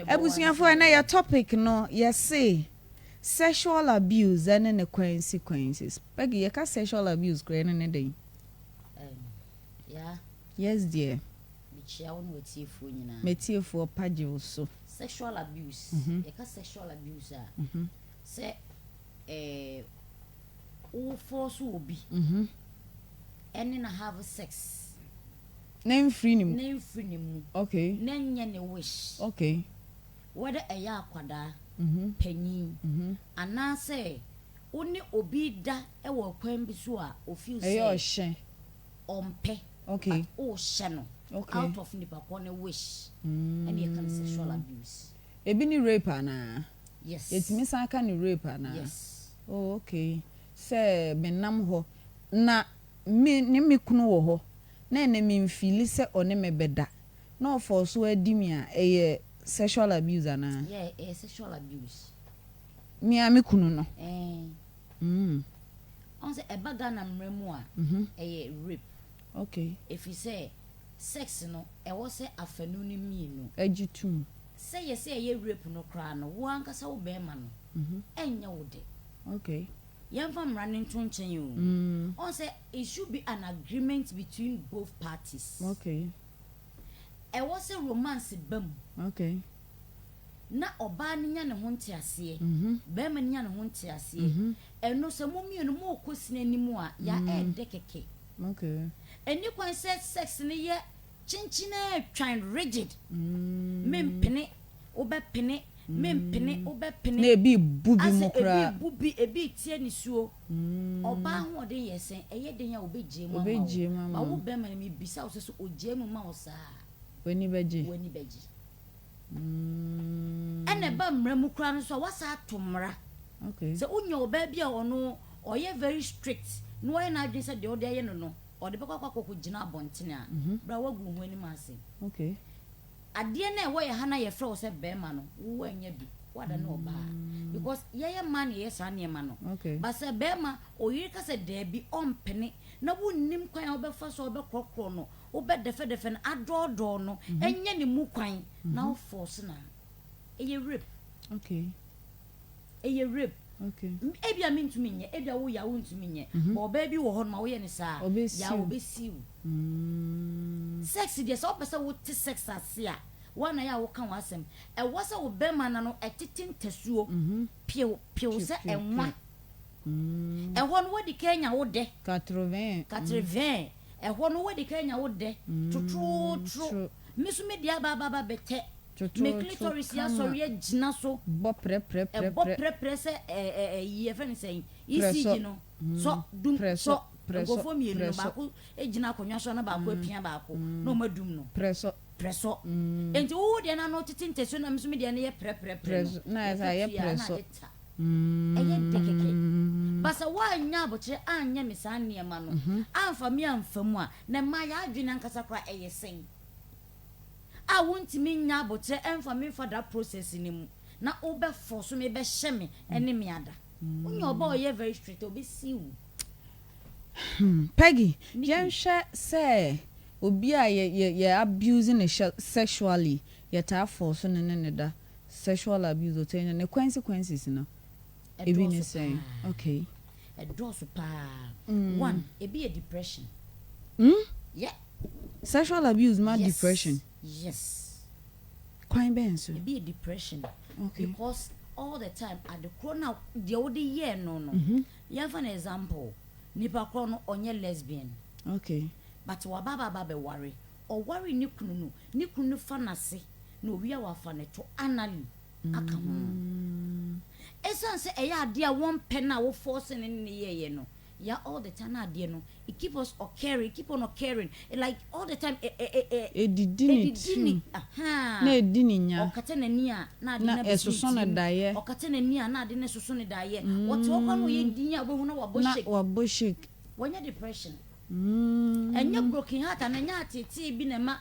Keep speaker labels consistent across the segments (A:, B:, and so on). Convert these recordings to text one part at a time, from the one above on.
A: Abusuafoɔ, ɛnɛ yɛ topic no, yɛse sexual abuse ɛne ne consequences. Peggy, yɛka sexual abuse koraa, ɛne ne den?
B: Yeah.
A: Yes dear.
B: Mekyia wo ne watiefoɔ nyinaa.
A: Metiefoɔ pagye wo so.
B: Sexual abuse, yɛka sexual abuse a, sɛ wofɔ so obi ɛne na have sex
A: na mfiri ne mu,
B: na mfiri ne mu, na nyɛ ne wish, whether ɛyɛ akwadaa, panyin, anaasɛ wo ne obi da ɛwɔ kwan bi so a ofeel
A: ɛyɛ
B: sɛ
A: ɔhyɛ
B: ɔmpɛ, but wohyɛ no out of nipa kɔ ne wish, ɛne yɛka no sexual abuse.
A: Ebi ne rape anaa?
B: Yes.
A: Yɛtumi san ka ne rape anaa?
B: Yes.
A: Oh, okay. Sɛ menam hɔ na me ne me kunu wɔ hɔ na ɛnɛ memfeel sɛ ɔne me bɛda na ɔfɔ so adi mi a, ɛyɛ sexual abuse anaa?
B: Yeah, ɛyɛ sexual abuse.
A: Me a me kunu no.
B: Ɛɛ. Ɔn sɛ ɛba Ghana mmerɛ mu a, ɛyɛ rape, ɛfiri sɛ sex no, ɛwɔ sɛ afanu no mmienu
A: agye tum.
B: Sɛ yɛ sɛ ɛyɛ rape no koraa no, wo ankasa wo bɛrima no, ɛnyɛ wo de. Yɛmfa mmara no nto nkyɛn o. Ɔn sɛ it should be an agreement between both parties. Ɛwɔ sɛ romance ba mu na ɔbaa no nya ne ho nteaseɛ, bɛrima no nya ne ho nteaseɛ. Ɛno sɛ mo mmienu mo kɔ sini anim a, yɛ ɛɛdɛ kɛkɛ. Ɛni kwan sɛ sex no yɛ kyenkyene twan, rigid. Mempene, wobɛpene, mempene, wobɛpene.
A: Na ebi bu bi mu
B: asɛ
A: koraa.
B: Ebi bu bi, ebi tie nisuo. Ɔbaa ahoɔden yɛ sɛn, ɛyɛ den a obɛgye mu ama
A: Obɛgye mu
B: wo
A: ama
B: ma
A: wo.
B: Wo bɛrima no, mebisa wo sɛ ogye mu ma wo saa,
A: W'ani bɛgye.
B: W'ani bɛgye. Ɛna ɛba mmara mu koraa no so a, wasa ato mmara sɛ wonya ɔbaa bi a ɔno ɔyɛ very strict na ɔyɛ n'adwene sɛ deɛ ɔde ayɛ no, ɔde bɛkɔ akɔ gyina abɔntene a, bra, wagu wo ho anim ase. Adeɛ no a ɛwɔ yɛ ha na yɛfrɛ wo sɛ bɛrima no, wowɔ anya bi wada ne ɔbaa, because yɛyɛ mmaa na yɛyɛ saa nneɛma no. Ba sɛ bɛrima oyere ka sɛ daabi, ɔmpene, na wonnim kwan a wobɛfa so a wobɛkorɔkorɔ no, wobɛdɛfɛdɛfɛ no, adɔɔdɔɔ no, ɛnyɛ ne mu kwan na wofɔɔso na ɛyɛ rape. Ɛyɛ rape. Ebia mentumi nyɛ, ebia woyɛ a wontumi nyɛ, ma ɔbaa bi wɔ hɔ no ma woyɛ ne saa
A: Ɔbɛsi
B: ya
A: wo.
B: Ɔbɛsi wo. Sex deɛ, sɛ wopɛ sɛ wote sex ase a, woana yɛ a woka w'asɛm, ɛwɔ sɛ wo bɛrima na no ɛtete ntasuo piew piew sɛ
A: Piew,
B: ɛnwa
A: piew.
B: Ɛhɔ no wadi ka anya wo dɛ.
A: 80.
B: 80, ɛhɔ no wadi ka anya wo dɛ totorotoro.
A: Tro.
B: Me so me deɛ abaababa bɛtɛ me
A: Totorotoro
B: clitoris
A: kama.
B: asɔre agyina so.
A: Bɔ prɛprɛprɛprɛ.
B: Ɛbɔ prɛprɛ sɛ ɛɛ ɛyi yɛfrɛ no sɛn,
A: Prɛsɔ.
B: ECG no sɔ dum.
A: Prɛsɔ,
B: Sɔ
A: prɛsɔ,
B: nkurɔfoɔ mmienu no,
A: prɛsɔ.
B: baako gyina akonnwa so na baako apia baako na ɔmo adum no.
A: Prɛsɔ.
B: Prɛsɔ. Nti wo deɛ no ano tete ntɛsuo na me nso me deɛ no yɛ prɛprɛprɛ
A: Prɛsɔ.
B: no.
A: Na ayɛ sɛ ayɛ
B: Yɛka tua, na
A: prɛsɔ.
B: ade ta. Ɛyɛ dɛ kɛkɛ basa. Woanyɛ abokyerɛ anyɛ me saa nneɛma no, amfa me amfa mu a, na mma yɛ adwene ankasa koraa ɛyɛ sɛn a wontumi nya abokyerɛ ɛmfa me mfa that process no mu na wobɛfɔ so me bɛhyɛ me ɛne me ada. Wonya ɔba a ɔyɛ very straight a, obɛsi wo.
A: Peggy,
B: Nikki.
A: yɛnhwɛ sɛ obi a yɛ yɛ yɛ abuse ne sexually, yɛtaa force ne ne da, sexual abuse ɔtɛ ne consequences no ebi ne
B: Ɛdɔɔso
A: sɛn?
B: paa. Ɛdɔɔso paa. One, ebi yɛ depression. Yeah.
A: Sexual abuse ma
B: Yes.
A: depression?
B: Yes.
A: Kwan bɛn so?
B: Ebi yɛ depression because all the time ade korɔ na deɛ wode yɛɛ no, yɛmfa no example, nipa korɔ no ɔnyɛ lesbian, but waba ba ba bɛware, ɔware ne kunu no, ne kunu no fa n'ase na owi a wafa ne to anally aka ho. Ɛsiane sɛ ɛyɛ adeɛ a wɔmpɛ no a wofɔɔse ne yɛyɛ no ya, all the time na adeɛ no, it keep us occurring, keep on occurring, like all the time ɛ ɛ ɛ
A: Edidi ne
B: edidi
A: tirim.
B: Ne aha.
A: Na edi ne nya.
B: Ɔkata n'ani a, na ade
A: Na
B: no abɛsi
A: ɛsoso ne
B: tirim.
A: daeɛ.
B: Ɔkata n'ani a, na ade no soso ne daeɛ. Wɔte hɔ kora na ɔyɛ din a, wobɛhu na wabɔ
A: Na
B: shake.
A: wabɔ shake.
B: Wɔnyɛ depression. Ɛnyɛ broken heart ana ɛnyɛ atetee bi na ɛma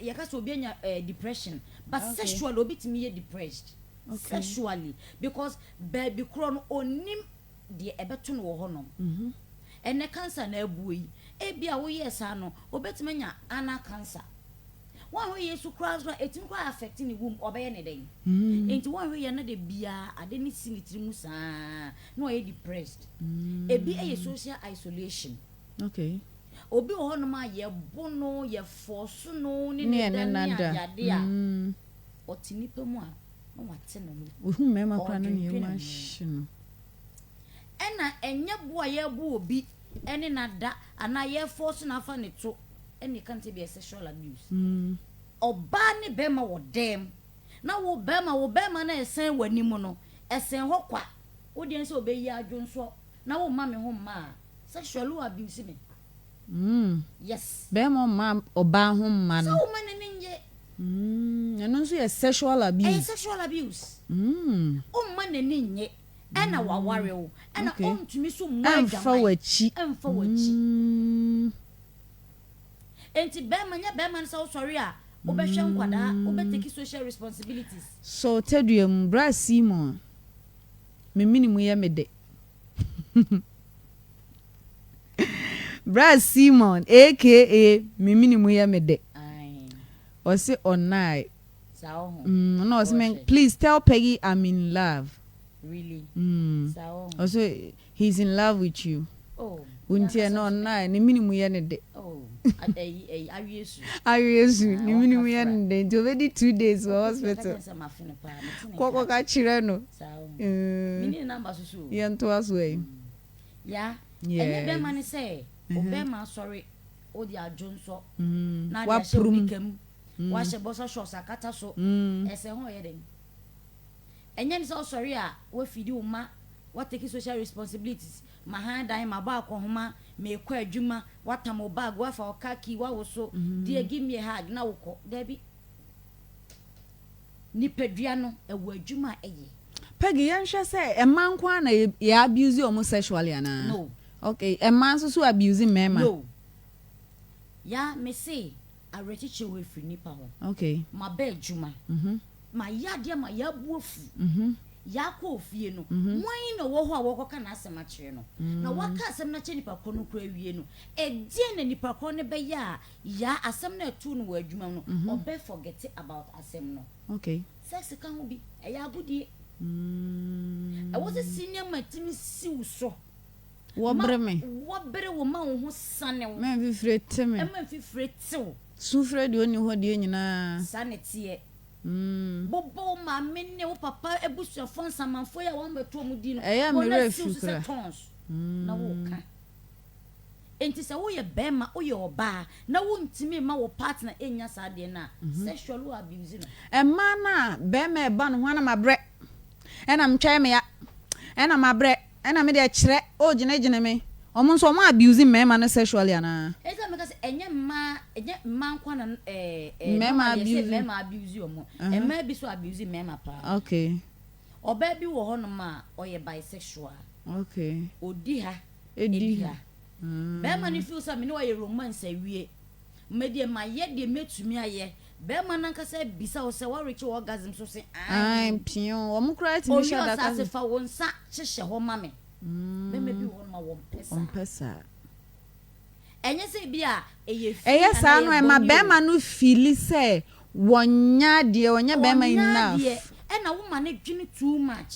B: yɛka sɛ obi anya depression, but sexually obi tumi yɛ depressed sexually because baabi korɔ no onim deɛ ɛbɛto no wɔ hɔnom. Ɛnɛ cancer na abuo yi, ebi a woyɛɛ saa no, obɛtumi anya anal cancer. Woanhwɛ yie so koraa nso a, ɛtumi koraa affect ne womb, ɔbɛyɛ ne dɛn? Enti woanhwɛ yie a na da biara ade no si ne tiri mu saa na wayɛ depressed. Ebi yɛ social isolation.
A: Okay.
B: Obi wɔ hɔnom a yɛbo no, yɛfɔɔso no ne ne da ne adeade a, ɔte nnipa mu a na wate ne ho.
A: Ohu mmarima koraa na ne yam ahye no.
B: Ɛna ɛnyɛ bo a yɛbo obi ne no ada anaa yɛfɔɔso no afa ne to ɛna ɛka no sɛ ebia sexual abuse. Ɔbaa ne bɛrima wɔ dɛm na wo bɛrima wo bɛrima no a ɛsɛn w'anim no ɛsɛn hɔ kwa wo deɛ ne sɛ ɔbɛyi adwonsɔ na wo mma me ho mma a sexually wo abuse me. Yes.
A: Bɛrima ɔmma ɔbaa ho mma no.
B: Sɛ wo ma n'ani nnye.
A: Ɛno nso yɛ sexual abuse.
B: Ɛyɛ sexual abuse. Wo mma n'ani nnye. Ɛna waware wo. Ɛna ɔntumi so mmɔ adwaman.
A: Ɛmfa w'akyi.
B: Ɛmfa w'akyi. Enti bɛrima nyɛ bɛrima no sɛ wosɔre a wobɛhwɛ nkwadaa, wobɛ take social responsibilities.
A: Sɔ tadua mu, bra Simon, me mene mu yɛ me dɛ. Bra Simon aka me mene mu yɛ me dɛ. Ɔse ɔnae. Mm, na ɔse me please tell Peggy I'm in love.
B: Really?
A: Mm. Ɔse he's in love with you.
B: Oh.
A: Wonti ɛno ɔnae ne mene mu yɛ ne dɛ.
B: Oh. Awesu.
A: Awesu ne mene mu yɛ ne dɛ nti obedi 2 days wɔ hospital. Kɔkɔ ka kyerɛ no. Yɛntoa so ɛ.
B: Ya. Ɛnyɛ bɛrima ne sɛ ɔbɛrima asɔre wode adwo nsɔ na ade ahyɛ wo nika mu wahyɛ boxer shorts akata so ɛsɛ ho ɔyɛ dɛn ɛnyɛ ne sɛ ɔsɔre a wafidi wo ma watake social responsibilities ma han dan ma bɔ akɔhoma meekɔ adwuma watam wo bag wafa wo car key wawo so deɛ give me a hug na wokɔ dabi nipadua no ɛwɔ adwuma a ɛyɛ.
A: Peggy, yɛnhwɛ sɛ mmaa nko ara na yɛ abuse wɔn sexually anaa?
B: No.
A: Okay, mmaa nso so abuse mmarima?
B: No. Ya me se awerɛkyekyere wɔ efiri nipa hɔ. Ma bɛ adwuma. Ma yɛ adeɛ ma yɛ abu afu. Yɛakɔ ofie no. Wɔn na ɔwɔ hɔ a wɔkɔka n'asɛm akyerɛ no. Na waka asɛm no akyerɛ nipa korɔ no kora awie no. Ɛdeɛn na nipa korɔ no bɛyɛ a yaa asɛm no ɛtoo no wɔ adwuma mu no ɔbɛ forget about asɛm no. Sex ka ho bi ɛyɛ agodie. Ɛwɔ sɛ si nneɛma timi si wo so.
A: Wɔbere me.
B: Wɔbere wo ma wo ho sane wo.
A: Ma mfifire te me.
B: Ma mfifire te wo.
A: Sufrɛ deɛ ɔnni hɔ deɛ nyinaa.
B: Saa ne teɛ. Bobɔ wo maame ne wo papa abusuafoɔ nsamanfoɔ yi a wɔn bɛto wɔn di no.
A: Ɛyɛ
B: wɔn
A: mmerɛ
B: asi wo
A: fi
B: so sɛ
A: kora.
B: tons na wɔka. Nti sɛ woyɛ bɛrima woyɛ ɔbaa na wontumi ma wo partner nya saa adeɛ no a sexual wo abuse no.
A: Mmaa no a bɛrima ɛba no ho ana mabrɛ ɛna metwɛn me ya ɛna mabrɛ ɛna mede ɛkyerɛ ɔgyinagyina me ɔmo nso ɔmo abuse mmarima no sexually anaa.
B: Ɛsɛ meka sɛ ɛnyɛ mmaa ɛnyɛ mmaa nko na ɛɛ
A: Mmarima
B: normally yɛsɛ
A: abuse.
B: mmarima abuse ɔmo mmaa bi so abuse mmarima paa. Ɔbaa bi wɔ hɔnom a ɔyɛ bisexual. Odi ha
A: Edi
B: edi
A: ha.
B: ha. Bɛrima no feel sɛ me ne ɔyɛ romance awie. Mɛ deɛ ma yɛ deɛ mɛtumi ayɛ. Bɛrima no ankasa bisa wo sɛ wɔrekye wɔ orgasm so sɛ
A: Ayi pio ɔmo koraa tumi
B: Owi
A: hyɛ adaka.
B: ɔsase fa wo nsa hyehyɛ hɔ ma me. Bɛrima bi wɔ hɔnom a wɔmpɛ saa.
A: Ɔmpɛ saa.
B: Ɛnyɛ sɛ bi a ɛyɛ fi
A: Ɛyɛ saa
B: anaa
A: no
B: ɛyɛ
A: ɛma
B: bɔne o.
A: bɛrima no feel sɛ wɔnya adeɛ ɔnyɛ bɛrima
B: Ɔnyɛ
A: enough.
B: adeɛ ɛna woma no dwene too much.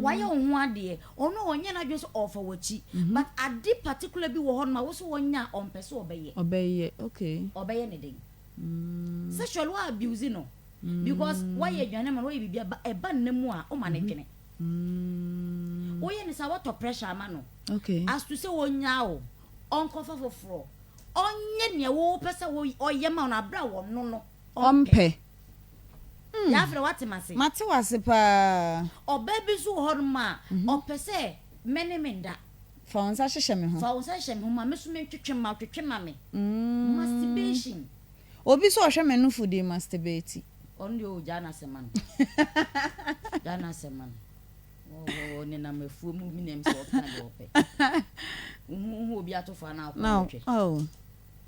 B: Wayɛ wo ho adeɛ ɔno ɔnyɛ n'adwene sɛ ɔfa w'akyi but ade particular bi wɔ hɔ nom a wo so wɔnya a ɔmpɛ sɛ ɔbɛyɛ.
A: Ɔbɛyɛ okay.
B: Ɔbɛyɛ ne den. Sexual wo abuse no because wayɛ aduane ma no wayɛ biribi aba ɛba nna mu a woma ne dwene. Woyɛ ne saa wɔtɔ pressure ama no. As to sɛ wɔnya wo ɔnkɔfa foforɔ ɔnyɛ nea wɔpɛ sɛ ɔyɛ ma wo no abere a wɔno no
A: Ɔmpɛ.
B: Yɛafrɛ wate ma se.
A: Mate wase paa.
B: Ɔbaa bi nso wɔ hɔnom a ɔpɛ sɛ mɛne me nda.
A: Fa wo nsa hyehyɛ me ho.
B: Fa wo nsa hyehyɛ me ho ma me so mentwetwe ma twetwe ma me. Masturbation.
A: Obi sɛ ɔhwɛ me nufu de masturbate.
B: Ɔno deɛ ɔgya n'asɛm ma no. Gya n'asɛm ma no. Wɔ nenam afuo mu mi nam sɛ ɔka deɛ ɔpɛ. Wohu obi ato fa na akɔ
A: Now
B: ɔtwe.
A: oh.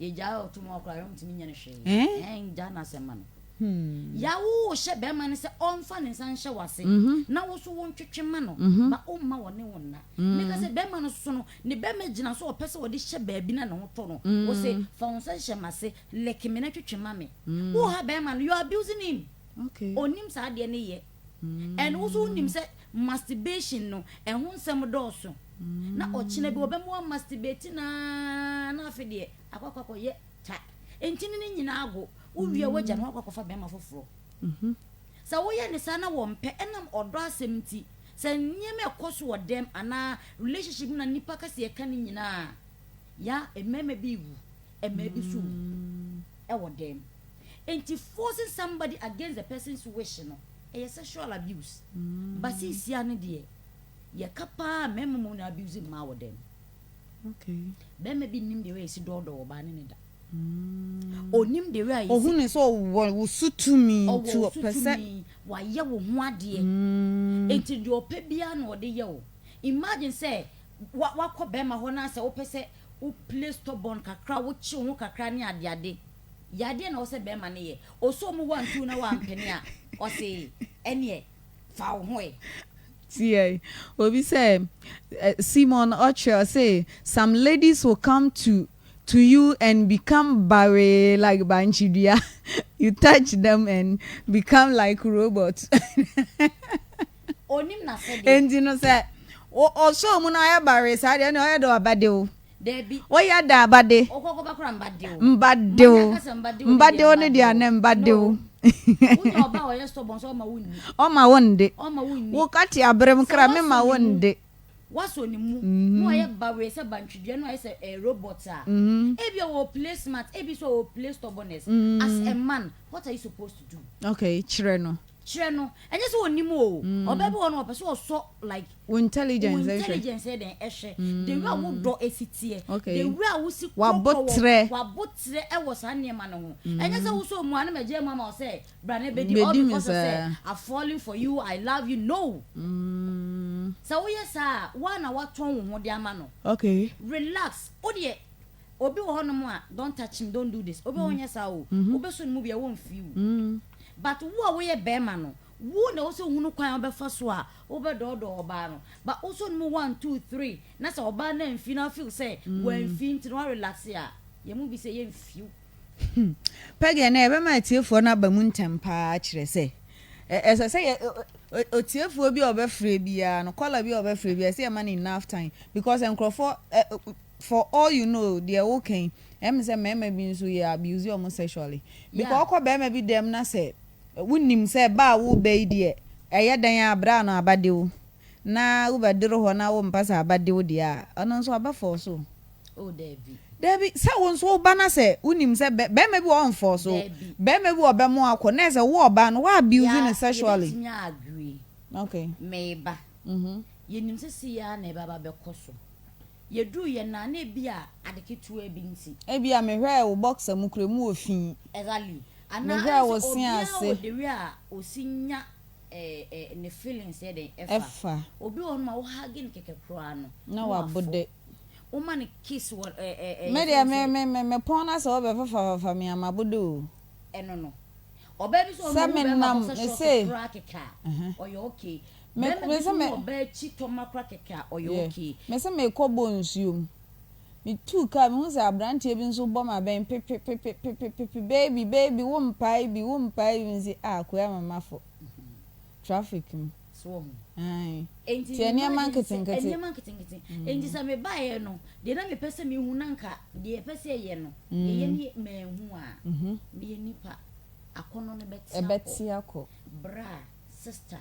B: Yɛgya ɔto mu akora yɛntumi nyɛ no hwee.
A: Eh?
B: Ɛn gya n'asɛm ma no. Ya wo hyɛ bɛrima no sɛ ɔmfa ne nsa nhyɛ w'ase na wo so wo ntwetwe ma no, ba womma wɔne wo nna. Meka sɛ bɛrima no so no, ne bɛrima gyina so ɔpɛ sɛ ɔde hyɛ baabi na ne ho tɔ no. Wo se fa wo nsa hyehyɛ m'ase, lick me na twetwe ma me. Wo ha bɛrima no, you are abusing him. Onim saa adeɛ no yɛ. And wo so wonim sɛ masturbation no, ɛho nsɛm dɔɔso. Na ɔkyena bi ɔbɛma wa masturbate naa na afe deɛ akɔ akɔ akɔyɛ ta. Ntini no nyinaa ago. Wowie a woagya no wakɔ akɔfa bɛrima foforɔ. Sɛ woyɛ ne saa na wɔmpɛ ɛnam ɔdɔ asɛm nti, sɛ nneɛma ɛkɔ so wɔ dɛm anaa relationship mu na nnipa ka sɛ yɛka ne nyinaa a, ya mmarima bi wu, mmaa bi nso wu ɛwɔ dɛm. Enti forcing somebody against the person's wish no, ɛyɛ sexual abuse. But seesia no deɛ, yɛka paa mmarima mmom na abuse mmaa wɔ dɛm. Bɛrima bi nnim deɛ wɔyɛ si dɔɔdɔɔ ɔbaa ne ne da. Onim the way a yɛsi.
A: Ohunu sɛ ɔwɔ wo so tumi
B: nti
A: ɔpɛ sɛ.
B: Wayɛ wo ho adeɛ. Nti deɛ ɔpɛ biara na ɔde yɛ wo. Imagine sɛ wakɔ bɛrima hɔ na sɛ wopɛ sɛ wo play stubborn kakra, wokye wo ho kakra ne adeade. Yadeɛ na ɔwɔ sɛ bɛrima no yɛ. Ɔsɔ mu one two na wampene a, ɔse ɛneɛ fa wo ho ɛ.
A: Tie, obi sɛ Simon ɔkyerɛ ɔse some ladies will come to to you and become bawee like bankye dua, you touch them and become like robot.
B: Onim n'asɛdeɛ.
A: Enti no sɛ ɔsɔɔ mu na ɔyɛ bawee saa deɛ ɛnna ɔyɛ dɛ ɔba de wo.
B: Dabi.
A: Woyɛ dɛ aba de.
B: Ɔkɔ kɔba kora mba de wo.
A: Mba de wo. Mba de wo no deɛ anɛ mba de wo.
B: Wonya ɔba a ɔyɛ stubborn sɛ ɔma wo nni.
A: Ɔma wo nde.
B: Ɔma wo nni.
A: Wo ka te aberem kra me ma wo nde.
B: Wasɔ ne mu na wayɛ bawee sɛ bantwedua na wayɛ sɛ eh, robot a. Ebia ɔwɔ play smart, ebi nso ɔwɔ play stubbornness. As a man, what are you supposed to do?
A: Okay, kyerɛ no.
B: Kyerɛ no. Ɛnyɛ sɛ ɔnim o. Ɔbaa bi wɔ hɔ no ɔpɛ sɛ ɔsɔ like.
A: Wo intelligence
B: ɛhwɛ. Wo intelligence yɛ dɛn ɛhwɛ. The way a wo dɔ esi teɛ. Okay. The way a wosi korɔkorɔ wɔ. Wabotrɛ ɛwɔ saa nneɛma no ho. Ɛnyɛ sɛ wosɔ mu a na mɛgye mu ama wo sɛ bra na bɛdi all because of sɛ I falling for you, I love you. No. Sɛ woyɛ saa a, woa na woatɔn wo ho de ama no.
A: Okay.
B: Relax. Wo deɛ obi wɔ hɔnom a don't touch him, don't do this. Obi wɔ hɔ ɔnyɛ saa o. Wobɛsɔ ne mu bi a wɔmfii wo. But wo a woyɛ bɛrima no, wo na ɛwɔ sɛ wohunu kwan a wobɛfa so a wobɛdɔɔdɔɔ ɔbaa no. But wosɔ ne mu one, two, three na sɛ ɔbaa no amfi na wo feel sɛ wamfi nti no woarelax a, yɛn mu bi sɛ yɛmfi wo.
A: Peggy, ɛnnɛ yɛbɛma atiefoɔ no aba mu ntɛm pa ara kyerɛ sɛ ɛsɛ sɛ yɛ otiefoɔ bi a ɔbɛfrɛ biara no caller bi a ɔbɛfrɛ biara ɛsɛ yɛma no enough time because nkurɔfoɔ for all you know deɛ woka yi ɛyɛ me sɛ mmarima bi nso yɛ abuse wɔn sexually because ɔkɔ barima bi dɛm na sɛ wonim sɛ ba a woba yi deɛ ɛyɛ dɛn a bra no aba de wo na wobɛduru hɔ na wompɛ sɛ aba de wo deɛ a ɔno nso ɔbɛfɔɔso wo.
B: Oh dabi.
A: Dabi, sɛ wo nso wo ba na sɛ wonim sɛ bɛ bɛrima bi wɔ hɔ ɔnfɔɔso wo,
B: Dabi.
A: bɛrima bi wɔ hɔ ɔbɛmo akɔ na ɛsɛ wo ɔbaa no wo abuse
B: Ya
A: no sexually.
B: yɛbɛtumi a agree.
A: Okay.
B: Meba.
A: Mhm.
B: Yɛnim sɛ sei ara na ɛbɛba abɛkɔ so. Yɛduru yɛn a na ebi a ade ketewa bi nti.
A: Ebi a mehwɛɛ wo boxer mu koraa emu wɔ fi.
B: Exactly. Anaa
A: Mehwɛɛ
B: ayɛ
A: wo
B: sɛ
A: se
B: obiara
A: ase.
B: wɔ the way a ɔsi nya eh, eh, ne feelings yɛ dɛn ɛfa.
A: Ɛfa.
B: Obi wɔ hɔnom a wo hugge no kɛkɛ koraa no
A: Na
B: na
A: wabo
B: wafɔ.
A: de.
B: Woma no kiss wɔ ɛ ɛ ɛ
A: Me
B: yɛfrɛ
A: deɛ
B: no
A: me
B: sɛ.
A: me me me pɔn na sɛ wobɛ fafa fafa me a mabo de o.
B: Ɛno no. Ɔbaa bi sɛ ɔno
A: Sɛ
B: ɔhu
A: me
B: bɛrima
A: nam
B: boxer
A: me
B: short
A: se.
B: koraa kɛkɛ a ɔyɛ okay.
A: Me
B: Bɛrima
A: me
B: bi
A: se
B: nso
A: me.
B: hu ɔbaa akyi tɔma koraa kɛkɛ a ɔyɛ
A: Yeah.
B: okay.
A: Me se me kɔ bɔ nsuo mu. Me tuu car me hu sɛ abranteɛ bi nso bɔ m'abɛn pepepepepepepe baby baby wo mpae bi wo mpae bi me se ah akoya ma mafo traffic mu.
B: So wahu?
A: Ae.
B: Enti
A: Nti nneɛma
B: imagine sɛ
A: nketenkete.
B: nneɛma nketenkete. Enti sɛ mebaeɛ no, deɛ na mepɛ sɛ mehu na anka deɛ yɛpɛ sɛ yɛyɛ no, yɛyɛ ne manhu a, meyɛ nipa. Akɔnnɔ no bɛte akɔ.
A: Ɛbɛte akɔ.
B: Bra, sister,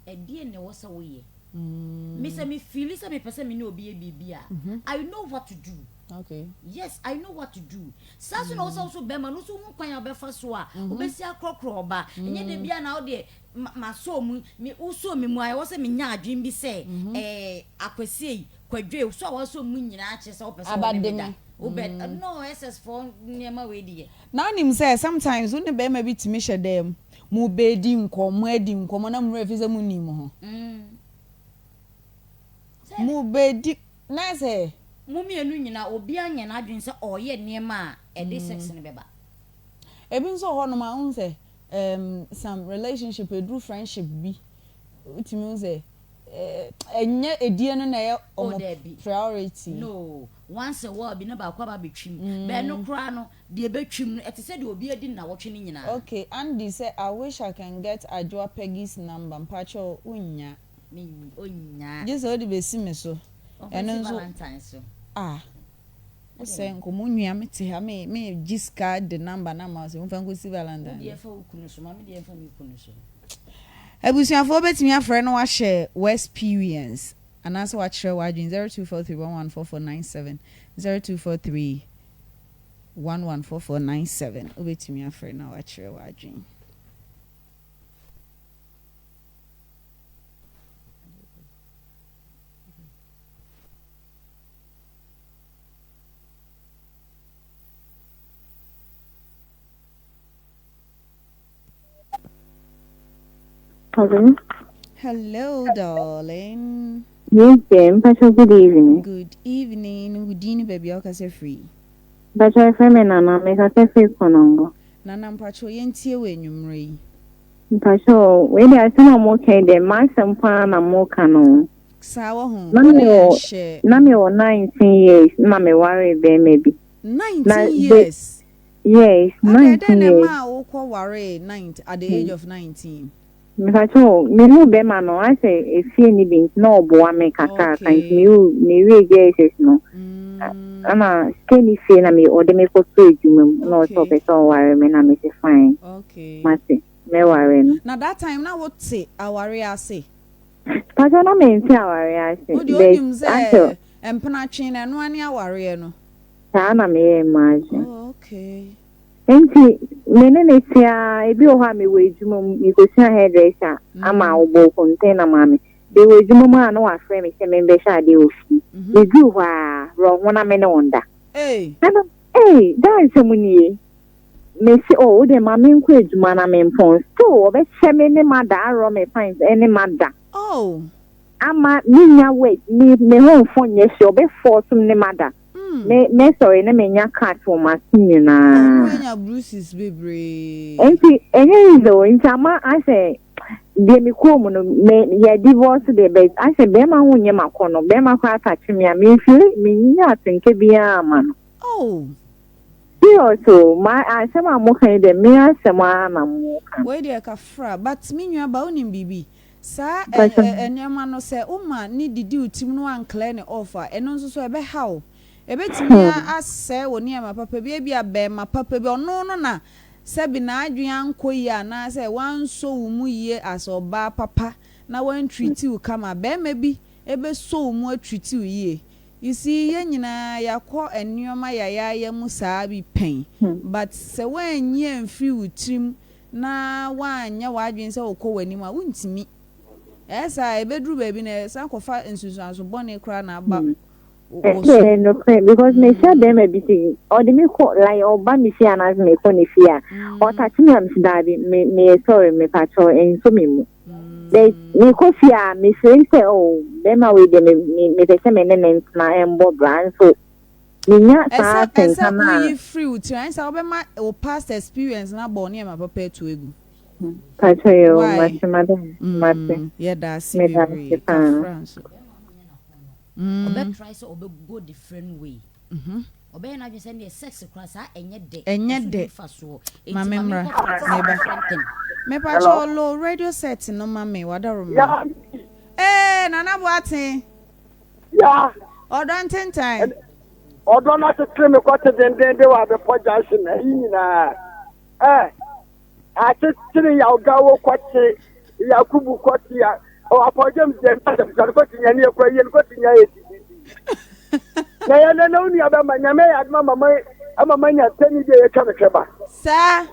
B: ɛdeɛn na ɛwɔ sɛ woyɛ? Me sɛ me feeli sɛ mepɛ sɛ me ne obi yɛ biribi a, I know what to do.
A: Okay.
B: Yes, I know what to do. Saa so na ɛwɔ sɛ wo so bɛrima no, wo so hu kwan a wobɛfa so a, wobɛsi akorɔkorɔ ɔbaa. Ɛnyɛ da biara na wo deɛ ma masɔ mu, me wosɔ me mu a, ɛwɔ sɛ menya adwene bi sɛ, ɛɛ, Akwasi ei, Kwadwo ei, so a wasɔ mu nyinaa kyerɛ sɛ wopɛ sɛ wo ne me da. Wobɛ, no, SS foɔ nneɛma wei deɛ.
A: Na wonim sɛ sometimes wo ne barima bi tumi hyɛ dan mu, mobɛdi nkɔmmɔ adi nkɔmmɔ na mo werɛ fi sɛ monnim mo ho. Mobɛdi, na sɛ.
B: Mo mmienu nyinaa, obiara nyɛ n'adwene sɛ ɔreyɛ nneɛma a ɛde sex no bɛba.
A: Ebi nso wɔ hɔnom a, wohu sɛ. um, some relationship ɛduru friendship bi, wotumi hu sɛ ɛnyɛ edie no na ɛyɛ
B: Oh
A: ɔmo
B: daabi.
A: priority.
B: No, once a while bi na baako aba abɛtwim. But ɛno koraa no, deɛ ɛbɛtwim no, ɛte sɛ deɛ obi adi nnawɔtwe no nyinaa.
A: Okay, Andy sɛ I wish I can get Adwoa Peggy's number, mpakyɛw wonnya?
B: Me, ɔnnya.
A: Gye sɛ wode bɛsi me so.
B: Ɔmfa
A: Ɛno
B: nsi
A: nso
B: Valentine's so.
A: ah, wo sɛ
B: Adɛn?
A: nkɔmmɔ nua me te ha me me gye sika de number no ama wo sɛ womfa nkɔsi
B: Wo
A: Valentine's.
B: deɛ fa wo kunu so, ma me deɛ mfa me kunu so.
A: Abusuafoɔ wobɛtumi afrɛ na wahyɛ w'experience anaasɛ wakyerɛ w'adwene 0243114497 0243114497 wobɛtumi afrɛ na wakyerɛ w'adwene.
C: Hello.
A: Hello darling.
C: Yes, dear. Mpacho, good evening.
A: Good evening. Wo din ne baabi a wokasa firi?
C: Mpacho, yɛfrɛ me Nana. Mekasa firi Konongo.
A: Nana mpacho yɛntie wo anwummerɛ yi.
C: Mpacho, wei deɛ asɛm a moka yi deɛ, m'asɛm paa na moka no.
A: Saa wɔ ho.
C: Na
A: Wo ne
C: mewɔ
A: yɛn hyɛ.
C: na mewɔ 19 years na mewaree bɛrima bi. Na
A: 19
C: the
A: years.
C: yes,
A: Adɛn dɛn
C: 19
A: na
C: years.
A: ɛmaa wokɔ waree 19 at the age of 19?
C: Mepakyɛw, mehuu bɛrima no, asɛ efie ni bi nti na ɔboa me kakraka nti mewie JSS no, ɛna sika ni fie na me ɔde me kɔto adwuma mu na ɔsɛ ɔpɛ sɛ ɔware me na mese fine, mate, mɛware no.
A: Na that time na wote aware ase?
C: Pakyɛw na mente aware ase,
A: Wo deɛ
C: but
A: wonim
C: asɛ
A: sɛ mpenatwe no ɛno ara ne awareɛ no?
C: Saa na meyɛɛ m'adwene.
A: Oh, okay.
C: Nti me ne no te ara, ebi wɔ hɔ a mewɔ adwuma mu, mekosua hairdresser ama wɔbɔɔ container maa me. Mewɔ adwuma mu a na wafrɛ me sɛ membɛhwɛ adeɛ wɔ fie. Meduru hɔ a, werɛ ho na me ne wo nda. Ɛna ei, daa nsɛm nie. Mese oh, wo deɛ ma menkɔ adwuma na mempɔn. Still ɔbɛhyɛ me ne mada, aworɔ me pant ne mada.
A: Oh.
C: Ama menya work, me me ho mfɔ nyɛ hwee, ɔbɛ force me ne mada. Me mɛsɔre na manya cut wɔ m'ase
A: Oh, na
C: nyinaa.
A: wanya bruises bebree.
C: Nti ɛnyɛ easy o, nti ama asɛ deɛ mekɔɔ mu no, me yɛ divorce deɛ but asɛ bɛrima ho nyɛ m'akɔnnɔ, bɛrima koraa touch me a, memfili, mennya atenka biara ma no.
A: Oh.
C: Serious o, ma asɛm a moka yi deɛ me asɛm ara na moka.
A: Wei deɛ kafra, but me nua ba wonim biribi? Saa
C: Mpakyɛ.
A: nneɛma no sɛ woma ne didi wo tirim na woanclear ne off a, ɛno nso so ɛbɛha wo. Ɛbɛtumi asɛe wo nneɛma papa bi. Ebia bɛɛma papa bi, ɔno no na sɛbi n'adwene ankɔ yie anaasɛ wansɔ wo mu yie as ɔbaa papa na wantreati wo kama a, bɛɛma bi bɛsɔ wo mu atreati wo yie. You see, yɛn nyinaa yɛakɔ nneɛma yayaaya mu saa bi pɛn, but sɛ woanyi amfiri wo tirim na woanyɛ w'adwene sɛ wokɔ w'anim a, wontumi. Ɛyɛ saa a, ɛbɛduru baabi no, ɛsan kɔfa nsunsuanso bɔne koraa na aba wo so.
C: Ɛyɛ nokorɛ because mehyia bɛrima bi sei ɔde me kɔ like ɔba me fie anaasɛ mekɔ ne fie a ɔtakye me a mese daabi me meyɛ sorry mepakyɛw ɛnsɔ me mu but mekɔ fie a mefiri sɛ oh bɛrima wei deɛ me me mepɛ sɛ me ne ne ntena ɛmbɔ bra nso menya saa
A: Ɛsɛ ɛsɛ
C: atenka no a
A: woyi firi wo tirim, anyɛ saa wobɛma wo past experience no abɔ wo nneɛma papa atu agu.
C: Pakyɛ yoo
A: Why?
C: mate madam mate
A: Yɛda ase
C: meda ase
A: bebree.
C: paa.
A: Kafra nso.
B: Ɔbɛ try sɛ ɔbɛ go different way. Ɔbɛyɛ n'adwene sɛ neɛ sex koraa saa ɛnyɛ dɛ.
A: Ɛnyɛ
B: Ɛso
A: dɛ.
B: nni mfasoɔ.
A: Ma
B: Enti
A: me
B: ma
A: mmra.
B: menkɔ practice
A: Meba.
B: different thing.
A: Mepakyɛw low radio set no ma me wadaroma. Ee Nana Boateng.
D: Ya.
A: Ɔdɔ ntentan.
D: Ɔdɔ no akyekyere me kɔte dendenden wɔ abepɔ junction ayi nyinaa. Ɛ akyekyere yawgawo kɔte Yakubu kɔte ya ɔapɔ James deɛ ntasɛm sane kɔte nya ne yɛkɔ yie no kɔte nya yɛ tititi. Na yɛ nɛ na wo nua bɛma nyame yɛ adoma mama ama manya tani bi a yɛtwa me hwɛ ba.
A: Saa.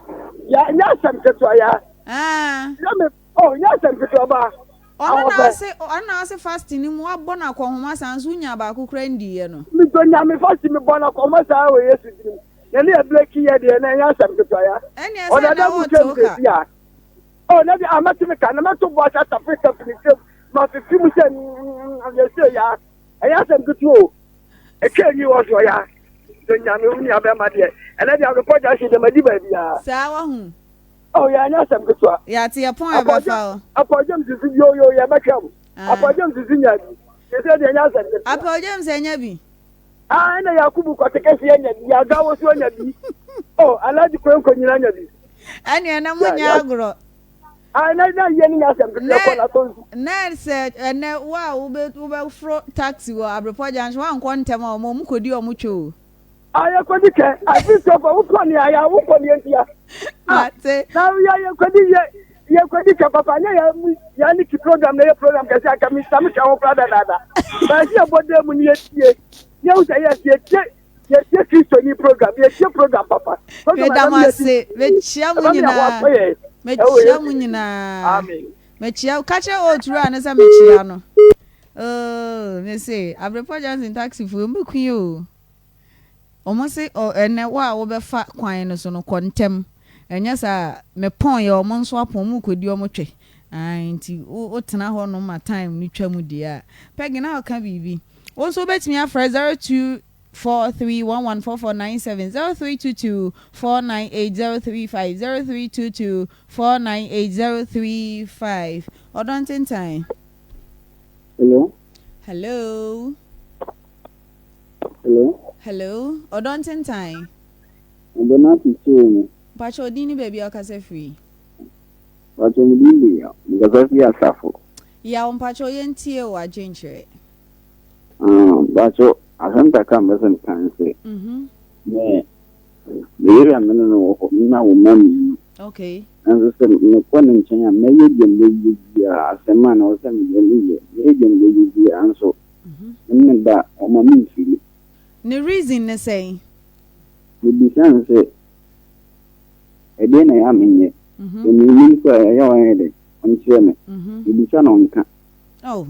D: Ya nyɛ asɛm ketewa ya.
A: Ah.
D: Ya me oh nyɛ asɛm ketewa ba.
A: Ɔno na ɔse ɔno na ɔse fasting no mu wabɔ no akɔnhoma saa nso wonyaa baako koraa ndiiɛ no.
D: Medɔ Nyame fasting mebɔ no akɔnhoma saa wɔ Yesu din mu. Na ne yɛ bleki yɛ deɛ na ɛnyɛ asɛm ketewa ya.
A: Ɛnneɛ sɛ
D: Ɔdada
A: na
D: mu
A: wote
D: twam
A: wo ka.
D: sɛsi a. Oh na deɛ ah mɛte me ka na mɛto bo ase atafere kafi ne nsam mafifi mu sɛ mm yɛsɛ ya. Ɛnyɛ asɛm ketewa o. Ɛtwa nwi wɔ soɔ ya. Dɔ Nyame wo nua bɛma deɛ ɛnɛ deɛ abepɔ junction deɛ madi baabiara.
A: Saa wahu.
D: Oh, yɛ anyɛ asɛm ketewa.
A: Yɛate yɛ pɔn ɛbɛfa o.
D: Apaw James si yo yo yɛbɛhwɛ mo. Apaw James si nya bi. Sɛ deɛ ɛnyɛ asɛm ketewa.
A: Apaw James anya bi.
D: Ah, ɛna Yakubu kɔte kɛseɛ anya bi. Yagawo so anya bi. Oh, Alhaji Kwenko nyina anya bi.
A: Ɛne ɛnɛ mo nyɛ agorɔ.
D: Ah, na na yɛ ne nyɛ asɛm ketewa kɔ na tɔ nsu.
A: Na sɛ ɛnɛ wo a wobɛ wobɛforo taxi wɔ Abrepɔ junction woankɔ ntɛm a wɔn wɔn kɔdi wɔn twɛ o.
D: Ah, yɛkɔdi kɛ. Ah, Christopher, wokɔ nea yɛ wokɔ nea ntia. Ah,
A: Mate.
D: na yɛ yɛkɔdi yɛ yɛkɔdi kɛ papa nyɛ yɛ yɛ ne ki program na yɛ program kɛse anka mi sami ka ho koraa dadaada. Bɛsi yɛbɔ dan mu ne yɛtie. Yɛhu sɛ yes yɛtie yɛtie Kristoni program yɛtie program papa. Program
A: Meda
D: a
A: mo
D: ɛbɛma
A: ase.
D: yɛadi
A: Mekyia mo
D: ɛbɛma yɛn ho
A: nyinaa.
D: atɔ yɛn. Ɛwɔ
A: Mekyia
D: Yesu
A: mo
D: din mu.
A: nyinaa.
D: Amen.
A: Mekyia ka kyerɛ old wura no sɛ mekyia no. Oh, mese Abrepɔ Johnson taxi foɔ mbɛku yi o. Ɔmo se ɔ ɛnɛ wo a wobɛfa kwan no so no kɔ ntɛm. Ɛnyɛ saa a mepɔn yɛ ɔmo nso apɔn ɔmo kɔdi ɔmo twɛ. Ae nti wo wotena hɔ nom ma time no twa mu deɛ a. Peggy na ɔka biribi. Wo nso wobɛtumi afrɛ 0243114497, 0322 498035, 0322 498035. Ɔdɔ ntentan.
E: Hello.
A: Hello.
E: Hello.
A: Hello. Ɔdɔ ntentan.
E: Ɔdɔ no ase kyerɛ mu.
A: Mpakyɛ odin ne baabi a ɔkasa firi.
E: Mpakyɛ me din de Yaw. Mekasa firi Asafo.
A: Yaw mpakyɛ yɛntie wo adwenkyerɛ.
E: Ah, mpakyɛ asɛm kakra a mepɛ sɛ meka ne sɛ, me me yere a me ne no wɔ hɔ, me na wo mma mmienu. Nanso sɛ mekɔ ne nkyɛn a, mɛyɛ deɛ mɛyɛ biara, asɛm a na ɛwɔ sɛ meyɛ meyɛ, mɛyɛ deɛ mɛyɛ biara nso me ne no da a, ɔma memfili.
A: Ne reason ne sɛn?
E: Mebisa no sɛ, ɛdeɛn na ɛyɛ a menyɛ? Sɛ mennim nso a, ɛyɛ a ɔnyɛ dɛn? Ɔnkyerɛ me. Mebisa no ɔnka.
A: Oh.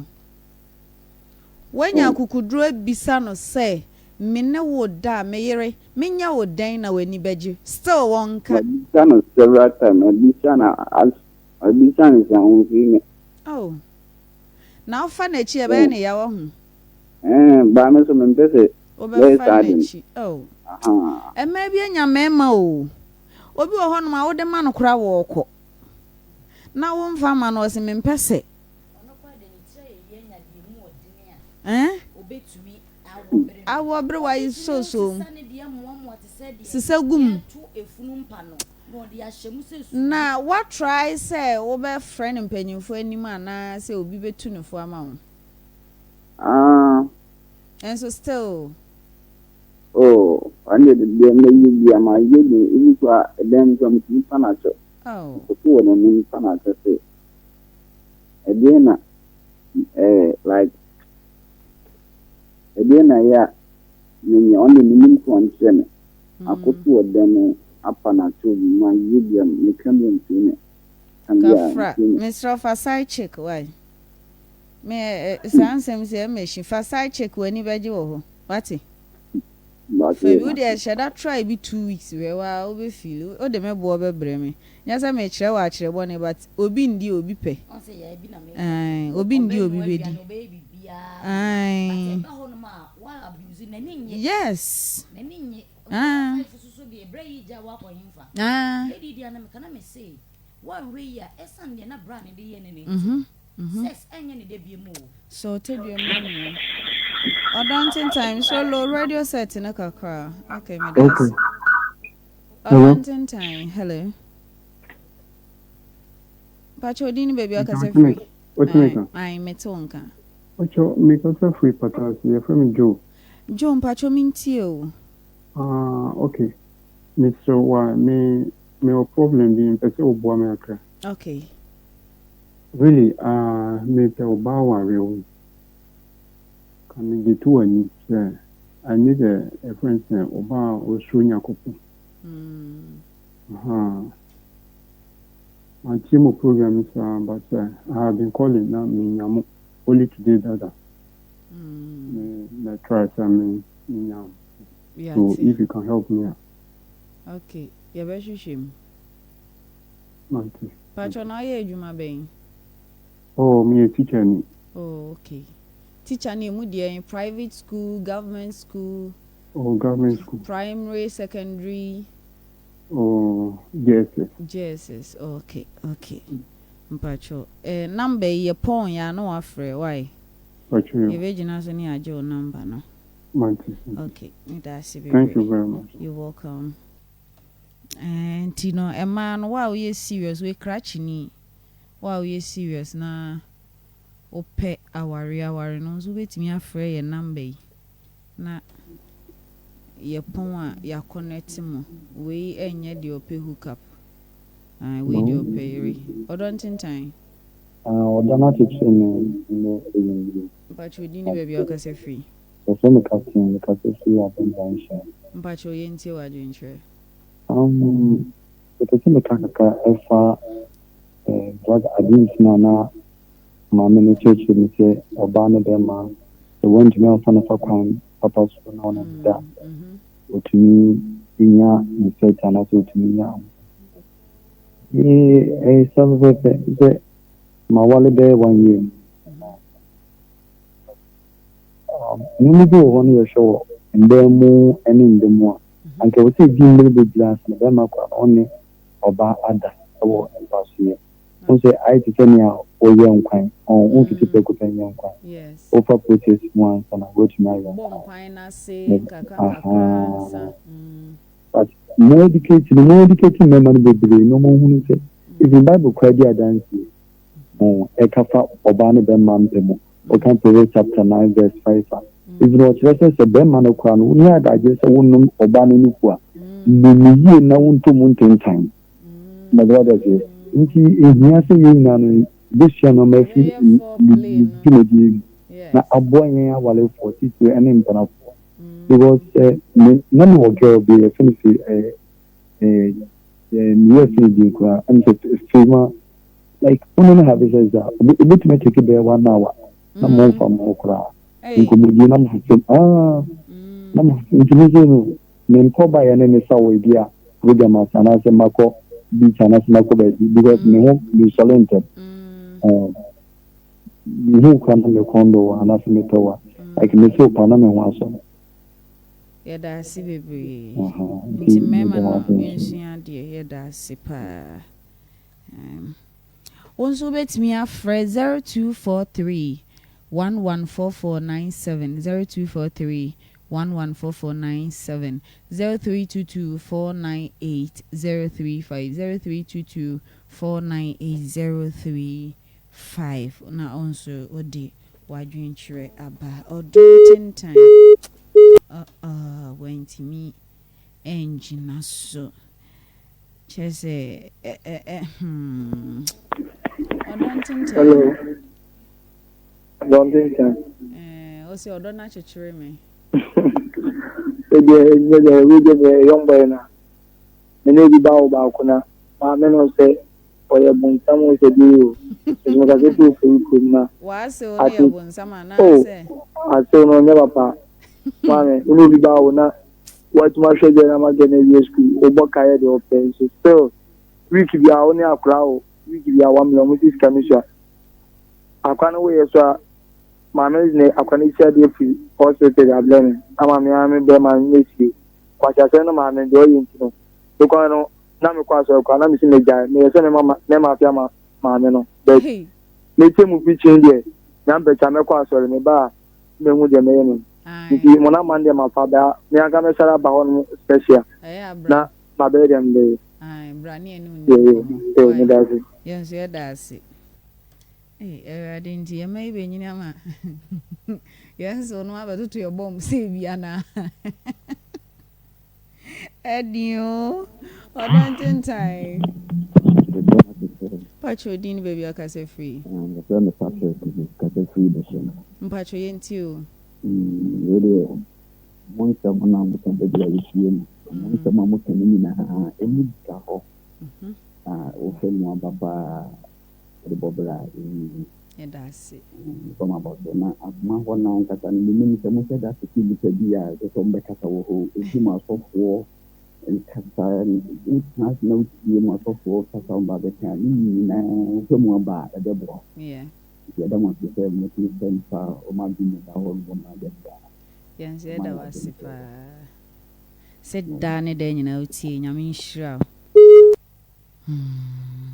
A: Woanya akokoduru abisa no sɛ, Me ne wo da a, me yere, menyɛ wo dɛn na w'ani bɛgye? Still wɔnka.
E: Mabisa no several times, mabisa no as, mabisa no saa, ɔmfiri me.
A: Oh. Na wofa n'akyi a, ɛbɛyɛ no ya, wahu.
E: Ɛɛ, baa me nso mempɛ sɛ bɛyɛ
A: Wobɛfa
E: saa de no.
A: n'akyi. Oh.
E: Ahaa.
A: Mmaa bi anya mmarima o. Obi wɔ hɔnom a wode ma no koraa wɔɔkɔ. Na womfa mma no, ɔse mempɛ sɛ. Eh? Awɔ bere wayi soso sisa gu mu. Na wa try sɛ wobɛfrɛ no mpanyimfo anim anaa sɛ obi bɛtu ne fo ama wo?
E: Ah.
A: Ɛnso still.
E: Oh, ɔno de deɛ mɛyɛ bia mayɛ bi ebi koraa ɛdan mu koraa metumi pa no akyɛ.
A: Oh.
E: Mekɔto wɔ n'anim pa no akyɛ sɛ ɛdeɛn na ɛɛ like ɛdeɛn na ɛyɛ a menyɛ ɔno deɛ menim sɛ ɔnkyerɛ me. Makoto wɔ dan mu apa no akyɛw bi mayɛ bi a meka bi a ntie me. Ka bi a
A: Kafra,
E: ntie me.
A: mesrɛ wo fa side chick why? Me ɛ saa nsɛm sɛ ɛma hyi fa side chick w'ani bɛgye wɔ hɔ wate? Fa bi wo deɛ hyɛ da try bi 2 weeks hwɛ waa wobɛ feel wode me boɔ bɛbrɛ me nyɛ sɛ mekyerɛ wɔ akyerɛ bɔne but obi ndi obi pɛ. Ae, obi ndi obi bɛdi. Ae. Yes. Ah. Ah. So tedua mu nua. Ɔdɔ ntentan so low radio set no kakra. Okay, me
F: Okay.
A: das.
F: Hello.
A: Ɔdɔ ntentan. Hello. Pacho odin ne baabi a ɔkasa
F: Wotumi
A: firi.
F: wotumi
A: Ae,
F: ka.
A: ae, mete wo nka.
F: Ocho mekasa firi Patase, yɛfrɛ me Joe.
A: Joe mpacho mentie o.
F: Ah, okay. Mesrɛ wo a me mewɔ problem bi mpɛ sɛ woboa me kakra. Really, ah, mepɛ ɔbaa aware wo. Ka megye to w'ani sɛ I need a ɛfrɛ no sɛ ɔbaa a ɔsuro Nyankopɔn. Aha. Mantie mo program yi saa but I have been calling na menya mo only today dada. Me me try sɛ me menya mo. So
A: Yate.
F: if you can help me a.
A: Okay, yɛbɛhwehwɛ mu.
F: Mante.
A: Pacho na ɔyɛ adwuma bɛn?
F: Oh, meyɛ teacher ni.
A: Oh, okay. Teacher ne emu deɛ private school, government school,
F: Oh, government school.
A: primary, secondary?
F: Oh, JSS.
A: JSS, okay, okay. Mpakyɛw, eh, number yi yɛ pɔn yɛ a na wafrɛ, why?
F: Mpakyɛw.
A: Yɛbɛgyina so ne agye wo number no.
F: Mate.
A: Okay, meda ase bebree.
F: Thank you very much.
A: You're welcome. Eh, nti no, ɛmaa no, wo a woyɛ serious, wei krakyeni, wo a woyɛ serious na wopɛ aware aware no nso wobɛtumi afrɛ yɛ number yi na yɛpɔn a yɛaconnect mo. Wei ɛnyɛ deɛ ɔpɛ hook up. Ah, wei deɛ ɔpɛ yere. Ɔdɔ ntentan.
E: Ɔdɔ no akyekyere me nnɛ anwummere.
A: Mpakyɛw din ne baabi a wokasa firi.
E: Wɔfrɛ me Captain, mekasa firi Adom Junction.
A: Mpakyɛw yɛntie w'adwenkyerɛ.
E: Mepɛ sɛ meka kakra ɛfa drug abuse no a na maame no kyerɛkyerɛ mu sɛ ɔbaa ne bɛrima sɛ wɔntumi amfa no fa kwan papa so na ɔne no da, ɔtumi nya infect anaasɛ ɔtumi nya. Ɛyɛ saa pɛpɛɛpɛ sɛ mawale bɛyɛ one year mu. Nneɛma bi wɔ hɔ no yɛhwɛ wɔ mbaa mu ne nda mu a, anka ɛwɔ sɛ ɛdi mmerɛ bebree ansa na bɛrima koraa no ɔne ɔbaa ada wɔ mpa so yɛ. Wohu sɛ ayɛ te sɛ nea woyɛ nkwan, womfiti prɛko pɛ nyɛ nkwan. Wofa process mu ansa na woatumi ayɛ
A: Bɔ nkwan no ase nkakra nkakra ansa.
E: But mo educate no, mo educate mmarima no bebree na ɔmo hunu sɛ even Bible koraa di adanseɛ. Ɛka fa ɔbaa ne bɛrima mpɛ mu. Ɔka Proverbs chapter 9 verse 5 a, even ɔkyerɛ sɛ sɛ bɛrima no koraa no, wonni adagye sɛ wonom ɔbaa no nufu a, nom no yie na wontɔ mu ntentan. Mbɛdɛ wate aseɛ? Nti ehia sɛ yɛn nyinaa no yɛbɛsua nneɛma afiri ne dwumadie mu na aboa yɛn awarefoɔ titire ɛne mpenafoɔ. Because sɛ me na mewɔ girl bi yɛfrɛ no fi ɛɛ ɛɛ meyɛ fi ne din koraa ɛm sɛ Fema, like wo ne no have sex a, ebetumi atake bɛyɛ one hour na mo nfa mo ho koraa nkɔmmɔdie na mo fefem ah na mo fefem. Nti me sɛ no mempɔ ba yɛ ne ne sa wɔ ebi a program ase anaasɛ makɔ beach anaasɛ makɔ baabi because me ho mesɔre ntɛm, mehu kora na me kɔn dɔ wɔ anaasɛ mepɛ wɔ like me so pa na me ho asɔ no.
A: Yɛda ase bebree. Nti mmarima no nsua adeɛ. Yɛda ase paa. Wo nso wobɛtumi afrɛ 0243 114497, 0243 114497, 0322 498 035, 0322 498 035, na wo nso wode w'adwenkyerɛ aba. Ɔdɔ ntentan. Wantumi angyina so. Kyerɛ sɛ ɛ ɔdɔ ntentan.
G: Hello. Ɔdɔ ntentan.
A: Ɛɛ, ɔsɛ ɔdɔ no akyekyere me.
G: Ebi ɛnyɛ deɛ ebi deɛ meyɛ young boy na me ne obi ba wo baako na maame no sɛ ɔyɛ bonsam o sɛ bi o. Ɛsɛ mo kasa fi ofori kurom na.
A: W'ase wo no yɛ bonsam anaasɛ?
G: Oh, ase no ɔnyɛ papa. Maame, wo ne obi ba wo na watumi ahwɛ gɛ na ma gɛ na awie school, wobɔ ka yɛ deɛ ɔpɛ nso still week biara wo ne akora wo week biara 1 million ɔmo si sika no sua. Akora no woyɛ so a maame no de akora no si adeɛ firi hospital de abrɛ me ama me ara me bɛrima no esie. Kwasi asɛm no maame deɛ ɔyɛ nti no mekɔ no na mekɔ asɔre koraa na mesi megyae meyɛ sɛ mema mɛma afe ama maame no, but metie mu preaching deɛ nyampɛkya mɛkɔ asɔre meba a mehu deɛ mɛyɛ no nti mo na man deɛ mafa baa me anka mɛsare aba hɔ nom special na mabɛyɛ deɛ mebɛyɛ.
A: Bra ne ɛne wo ni nkɔmmɔ.
G: Meda ase.
A: Yɛn nso yɛda ase. Awurade nti yɛma yi bɛnyini ama yɛn nso no abɛtoto yɛ bɔm sɛ bi anaa ɛdi o. Ɔdɔ ntentan. Mpakyɛ odin ne baabi akasa firi.
E: Yɛfrɛ me Patrick, kasa firi Bɛhyɛm.
A: Mpakyɛ yɛntie o.
E: Wei deɛ, mo nsɛm no a moka baabi a yɛtie no, mo nsɛm a moka no nyinaa ɛmu da hɔ na wofɛ mu aba paa wode bɔ berɛ a ɛyiyi.
A: Yɛda ase.
E: Fam abɔ so na akoma hɔ no ankasa no menim sɛ mohyɛ da tete nnipa bi a ɛsɛ sɛ ɔmbɛkasa wɔ hɔ. Ɛdi mu asɔfoɔ nkasa, wotena ase na wotie mu asɔfoɔ kasa ɔmba bɛka ne nyinaa wofɛ mu aba a ɛbɛboa. Nti yɛda mo ase sɛ motumi sɛ mfa ɔma adwene mu da hɔ no ma da biara.
A: Yɛn nso yɛda wo ase paa. Sɛ daa ne daa nyinaa wotie. Nyame nhyira wo. Hmm.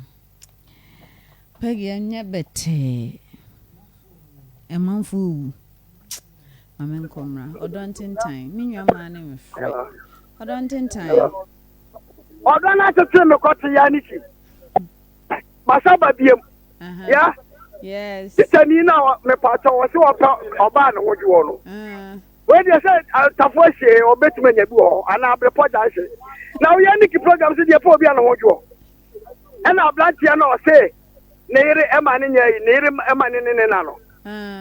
A: Peggy ɛnyɛ bɛtɛɛ. Ɛmanfo owu. Ma me nkɔ mmra. Ɔdɔ ntentan. Me nua maa ne mefrɛ. Ɔdɔ ntentan.
D: Ɔdɔ no akyekyere me kɔte ya ne ti. Masa ba biem. Ya.
A: Yes.
D: Titani na mepatɔ wɔ se wɔpɛ ɔbaa ne ho dwoɔ no. Wei deɛ sɛ tafo ahyie ɔbɛtumi anya bi wɔ hɔ anaa abrepɔ junction na woyɛ ne ki program so deɛ pɛ obi a ne ho dwoɔ ɛna aberanteɛ no ɔse ne yere ɛma ne nyɛ yi ne yere ɛma ne ne ne na no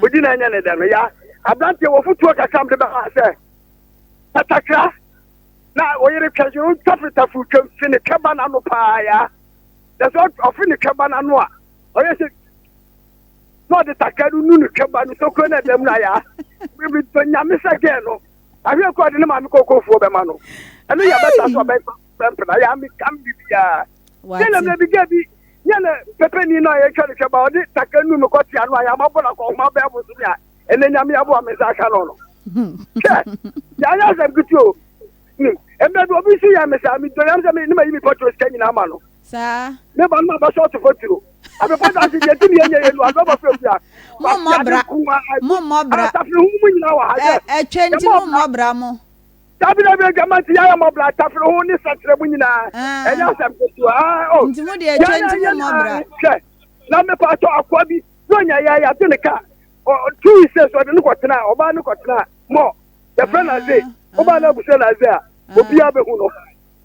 D: odi na ɛnyɛ ne dɛ no ya aberanteɛ wɔ futuo kakra mde bɛma sɛ katakra na oyere twɛ so tafetafo twam fi ne twɛba n'ano paa ya na sɛ ɔfe ne twɛba n'ano a ɔyɛ sɛ na ɔde takra no nu no twɛba no tokuro no ɛdam no ayɛ a nyame sɛ gɛɛ no ahwɛ kɔ ɔde ne maame kɔkɔfuo bɛma no ɛno yɛ bɛta so ɔbɛmpena yɛ amekam biribiaa yɛ na mmerɛ bi gɛɛ bi yɛ na pɛpɛni no a yɛtwa no twɛba ɔde takra nu me kɔtea no a yɛamabɔ no akɔhoma bɛɛ bo so ne a ɛnɛ nyame aboa me nsa aka no no hwɛ yɛanyɛ asɛm ketewa o mmerɛ bi obi si yɛ me saa medɔ yam sɛ ne mayi me pɔtro sika nyinaa ma no
A: Saa.
D: Ne ba no ma bɛsɔ ɔte foturo. Abɛpɔ dansi deɛ ti mi yɛ nyɛ yɛ nu adɔ bɔ fɛ fia.
A: Mo mmɔ bra. Mo mmɔ bra.
D: Atafiri ho mu nyinaa wɔ ha yɛ.
A: Ɛtwɛ nti mo mmɔ bra mo.
D: Dabi dabi adwama nti yɛ mmɔ bra atafiri ho ne sɛkyerɛ mu nyinaa. Ɛnyɛ asɛm ketewa. Ah oh.
A: Nti mo deɛ ɛtwɛ nti mo mmɔ bra.
D: Hwɛ na mepa atɔ akoa bi na onya yɛ yɛate ne ka. 2 weeks so ɔde no kɔtena ɔbaa no kɔtena mɔ yɛfrɛ no ase ɔbaa no abusua no ase a obiara bɛhu no.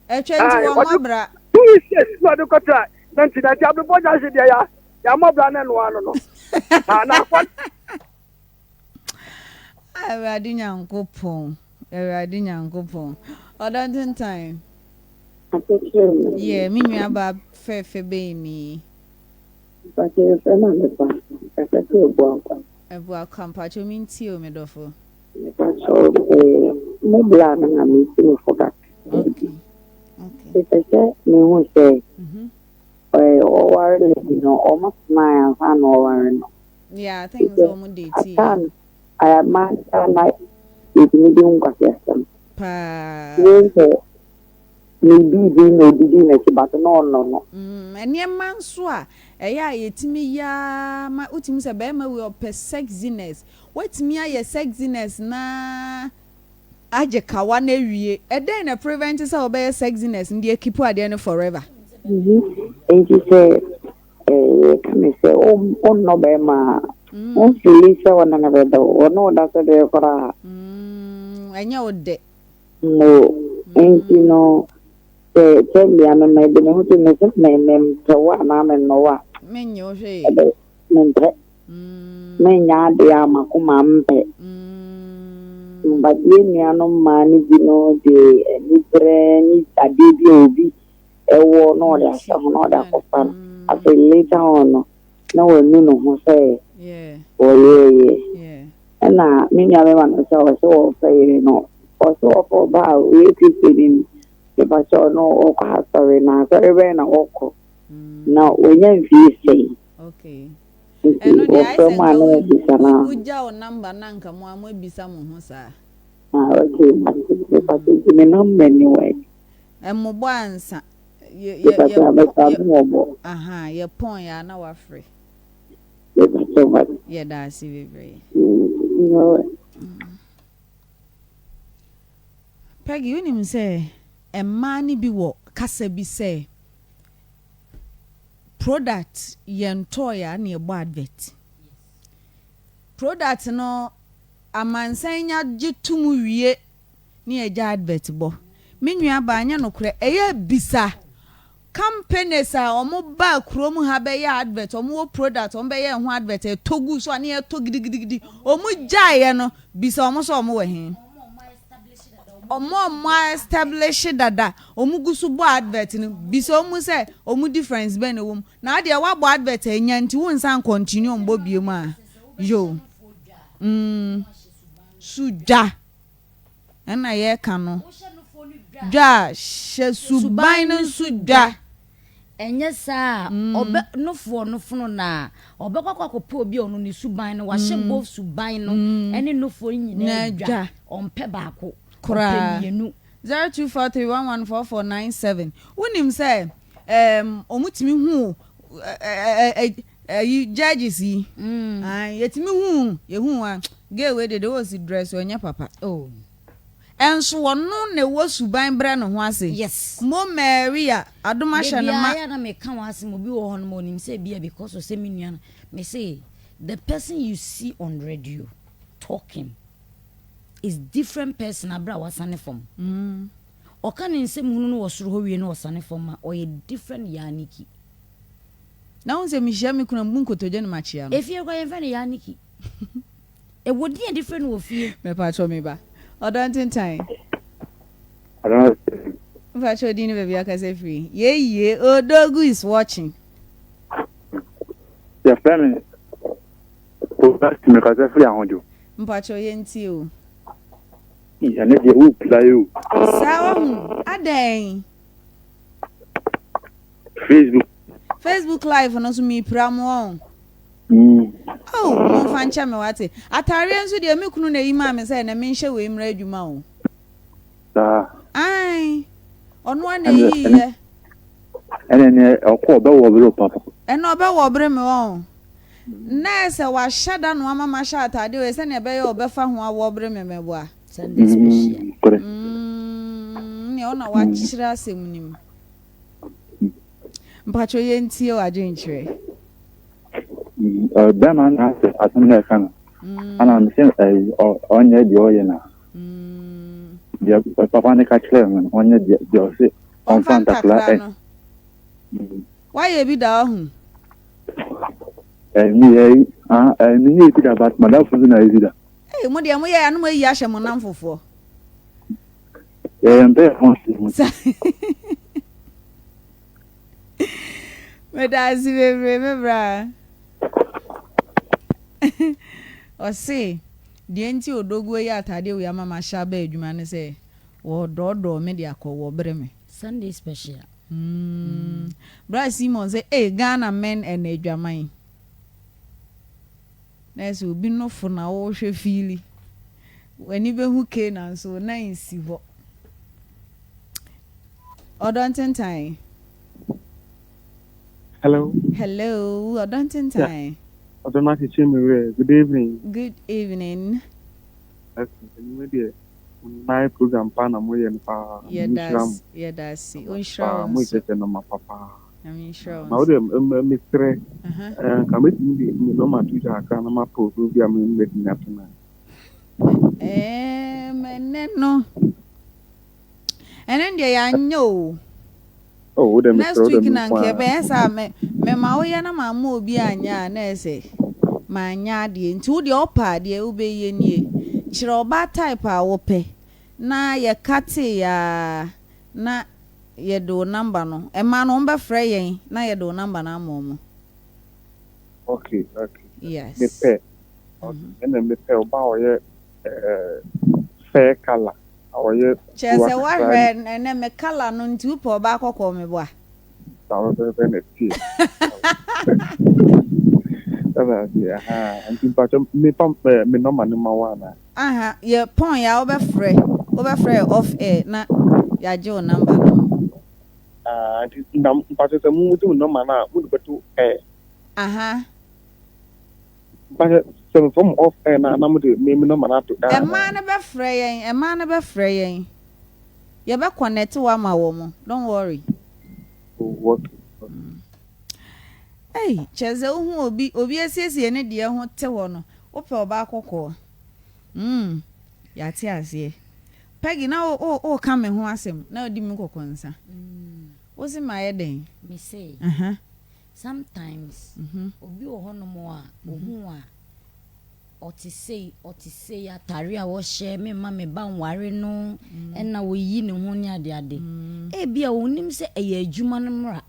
A: Ɛtwɛ nti wɔn mmɔ bra.
D: 2 weeks na ɔde kɔtra nanti nanti abebɔ gya hye deɛ ya ya mmɔ bra ne noa no no. Ah, na akɔ.
A: Awurade Nyankopɔn, Awurade Nyankopɔn. Ɔdɔ ntentan. Yeah, me nua ba fɛfɛ bɛyi ni.
E: Mpakyɛ yɛfrɛ no Adepa, kasa fi Abuakwa.
A: Abuakwa, mpakyɛ me ntie o me dɔfo.
E: Mepakyɛw eh, mo bla no na mesi no fo kakra bi. Mepɛ sɛ mehu sɛ eh, ɔware lady no, ɔmo tenae ansa na ɔware no.
A: Yeah, I think sɛ ɔmo date
E: yɛ. Ata no, na yɛtumi di nkwaseasɛm.
A: Paa.
E: Wei sɛ ne biribi na odidi n'akyi but na ɔnnɔ no.
A: Nneɛma nso a ɛyɛ a yɛtumi yɛ ara ma wotumi sɛ barima wei ɔpɛ sexiness Woatumi ayɛ sexiness no ara agye kawa no awie. Ɛdɛn na ɛprevent sɛ wobɛyɛ sexiness no de akipu adeɛ no forever?
E: Enti sɛ yɛka no sɛ wonnɔ bɛrima a, womfili sɛ wo ne no bɛda o, ɔne wo da so deɛ koraa a.
A: Ɛnyɛ wo dɛ.
E: No, enti no sɛ tɛm bia no mede me ho to mese mempɛ wo anaa mennɔ wo a.
A: Mennye wo hwee.
E: Mempɛ. Menyɛ adeɛ a m'akoma mpɛ. But yɛn nuanom mmaa no bi no de aniberɛ ne adeɛ bi a obi wɔ na ɔde ahyɛ ho na ɔde akɔfa no. Afei later on no, na wanu ne ho sɛ ɔyɛɛyɛ. Ɛna me nua bɛma no sɛ ɔsɛ ɔfɛ yere no, ɔsɛ ɔfɛ ɔbaa a ɔyɛ Kristoni no. Mepa kyɛw no ɔkɔ asɔre na asɔre bɛn na ɔkɔ? Na wanya mfie sɛn?
A: Okay.
E: Nti
A: Ɛno deɛ ayɛ
E: wɔfrɛ
A: sɛ
E: mo a
A: nka
E: na wɔabisa no a.
A: wogya wo number na nka mo a moabisa mo ho saa.
E: Ah okay mate mepatɔ nti me number ni wai.
A: Mmobɔ ansa. Yɛ yɛ
E: Mepatɔ
A: yɛ
E: abɛsa
A: yɛ
E: me wɔbɔ.
A: aha yɛpɔn yɛ a na wafrɛ.
E: Mepatɔ mate.
A: Yɛda ase bebree.
E: Mm, alright.
A: Peggy, wonim sɛ mmaa no bi wɔ kasa bi sɛ Product yɛntɔɔeɛ a na yɛbɔ advert. Product no amansan nya gye to mu wie ne yɛgya advert bɔ. Me nua baa nyɛ nokorɛ ɛyɛ bisa companies a wɔn baa kurom ha bɛyɛ advert wɔn wɔ product wɔn bɛyɛ ho advert ɛtɔ gu so a ne yɛtɔ gidigidigidi wɔn gyaeɛ no bisa wɔn sɛ wɔn wɔ he. Ɔmo a ɔmo a establish dada ɔmo gu so bɔ advert no bisa ɔmo sɛ ɔmo difference bɛn na ɛwɔ mu na adeɛ wabɔ advert a anya nti wo nsan continue mbɔ biom a yoo mm su dwa ɛna yɛka no dwa hyɛ suban no nso dwa.
B: Ɛnyɛ saa a, ɔbɛ nofoɔ no fono no a, ɔbɛkɔ akɔ akɔpɛ obi a ɔno ne suban no, wahyɛ both suban no ne nofoɔ no nyinaa dwa. Ɔmpɛ baako, ɔpɛ mmienu.
A: 0243114497. Wonim sɛ ɛɛm wɔtumi hu ɛyi judges yi. Ae yɛtumi hu yɛhu a girl wei de de ɔsi dress ɔnyɛ papa.
B: Oh.
A: Ɛnso ɔno na ɛwɔ suban brɛ ne ho ase.
B: Yes.
A: Mo Maria adom ahyɛ no ma.
B: Dabiara yɛ a na meka wɔn asɛm obi wɔ hɔ nom a onim sɛ ebia because of sɛ me nua no me se the person you see on radio talking is different person abere a wasane fam. Ɔka ne nsɛm hunu no wɔ soro hɔ wie na ɔsane fam a ɔyɛ different Yaa Nikki.
A: Na wohu sɛ mehyia me kunu a mebu nkotodwe na makyea no.
B: Efie koraa yɛmfrɛ no Yaa Nikki. Ɛwɔ din a yɛde frɛ no wɔ fie.
A: Mepakyɛw me ba. Ɔdɔ ntentan.
E: Ɔdɔ ntentan.
A: Mepakyɛw din ne baabi akasa firi. Yeyie Odogu is watching.
E: Yɛfrɛ me Obasi mekasa firi Ahodwo.
A: Mpakyɛw yɛntie o.
E: Ei ɛnɛ deɛ wo pira yi o.
A: Saa wahu adɛn.
E: Facebook.
A: Facebook live no nso mepira mo ɔn. Oh momfa nkyɛ me wate. Ataareɛ nso deɛ me kunu na eyi maa me sɛ ɛnɛ menhyɛ wei mmra adwuma o.
E: Saa.
A: Ae ɔno ara na eyi yɛ.
E: Ɛnɛ neɛ ɔkɔ ɔbɛwɔ bere o papa.
A: Ɛnɛ ɔbɛwɔ bere me ɔn. Na ɛsɛ wahyɛ da na wama mahyɛ ataadeɛ wei sɛnea ɛbɛyɛ ɔbɛfa ho awɔ bere me mɛboa.
B: Sunday special.
E: Korɛ.
A: Nea ɔna wakyerɛ asɛm no mu. Mpakyɛw yɛntie w'adwenkyerɛ.
E: Bɛrima no asɛ asɛm na ɛka no. Ana mesɛ ɔnyɛ deɛ ɔyɛ na. Deɛ papa no ka kyerɛɛ me no ɔnyɛ deɛ deɛ ɔse ɔmfa ntakra ɛ.
A: no. Wayɛ bi da ɔho.
E: Meyɛ menyɛ bi da but madamfo bi na ayɛ bi da.
A: Ee mo deɛ moyɛ a na moayi ahyɛ mo nnamfofoɔ.
E: Yɛyɛ mpɛ yɛ ho ase ho.
A: Meda ase bebree me bra. Ɔse deɛ nti Odogu ayi ataadeɛ wei ama mahyɛ aba adwuma ne sɛ wɔdɔɔdɔɔ me de akɔ wɔbere me.
B: Sunday special.
A: Mm. Bra Simon sɛ ee Ghana men ɛna adwaman. Na ɛsɛ obi nofo na wohwɛ fiili. W'ani bɛhu Canaan nso wo nan nsi hɔ. Ɔdɔ ntentan.
F: Hello.
A: Hello, Ɔdɔ ntentan.
F: Yeah. Ɔdɔ no akyekye me werɛ. Good evening.
A: Good evening.
F: Okay, anwummerɛ deɛ mo nice program paa na moyɛ no paa. Nyame nhyira mo.
A: Yɛda ase. Ɔnhyira wo
F: nso. Mo kyerɛkyerɛ nɔma papa.
A: Nyame nhyira wo
F: nso. Na wo deɛ mesrɛ nka mɛtumi de me nɔma ato dwa kakra na mapɛ obi bi a me ne no bɛtumi atena.
A: Ɛɛm ɛnɛ no ɛnɛ deɛ yɛanyɛ o.
F: Oh, wo deɛ mesrɛ
A: Next
F: wo deɛ
A: week
F: me
A: na
F: nko
A: nka
F: ara.
A: ɛbɛyɛ saa me mema woyɛ na mamma obi anyɛ a na ɛsɛ manyɛ adeɛ nti wo deɛ wopɛ a deɛ wobɛyɛ nie kyerɛ ɔbaa type a wopɛ na yɛka tee a na yɛde wo number no mmaa no wɔbɛfrɛ yɛn na yɛde wo number no ama wɔn.
F: Okay, okay.
A: Yes.
F: Mepɛ, okay, ɛna mepɛ ɔbaa a ɔyɛ eh, fair colour, a ɔyɛ
A: Kyerɛ
F: kuruwa
A: sɛ
F: kakra
A: woahwɛ
F: bi.
A: ɛnɛ me colour no nti wopɛ ɔbaa kɔkɔɔ meboa?
F: Saa pɛpɛɛpɛ na ɛteɛ. Ɛna aseɛ, ahaa. Nti mpakyɛ mefa eh, me nɔma no ma wo anaa?
A: Aha, yɛ pɔn yɛ a wobɛfrɛ, wobɛfrɛ yɛ off air na yɛagye wo number no.
F: Ah, nti na mpakyɛ sɛ mo gye me nɔma no a, mode bɛto air?
A: Aha.
F: Mpakyɛ sɛ mefrɛ mo off air no a, na mode me me nɔma no ato air anaa?
A: Mmaa no bɛfrɛ yɛn, mmaa no bɛfrɛ yɛn. Yɛbɛ connect wo ama wɔn, don't worry.
F: Oh, okay, okay.
A: Ei, kyerɛ sɛ wohu obi, obi asiesie ne deɛ ho te hɔ no, wopɛ ɔbaa kɔkɔɔ. Mm, yɛate aseɛ. Peggy, na wo, wo, woka me ho asɛm, na wodi me kɔkɔnsa. Wo se mayɛ dɛn?
B: Me se,
A: Aha.
B: sometimes obi wɔ hɔnom a, ohu wo a, ɔte sei, ɔte sei, atare a ɔhyɛ, memma me ba nware no, ɛna oyi ne ho ne adeade. Ebia onnim sɛ ɛyɛ adwuma no mmara.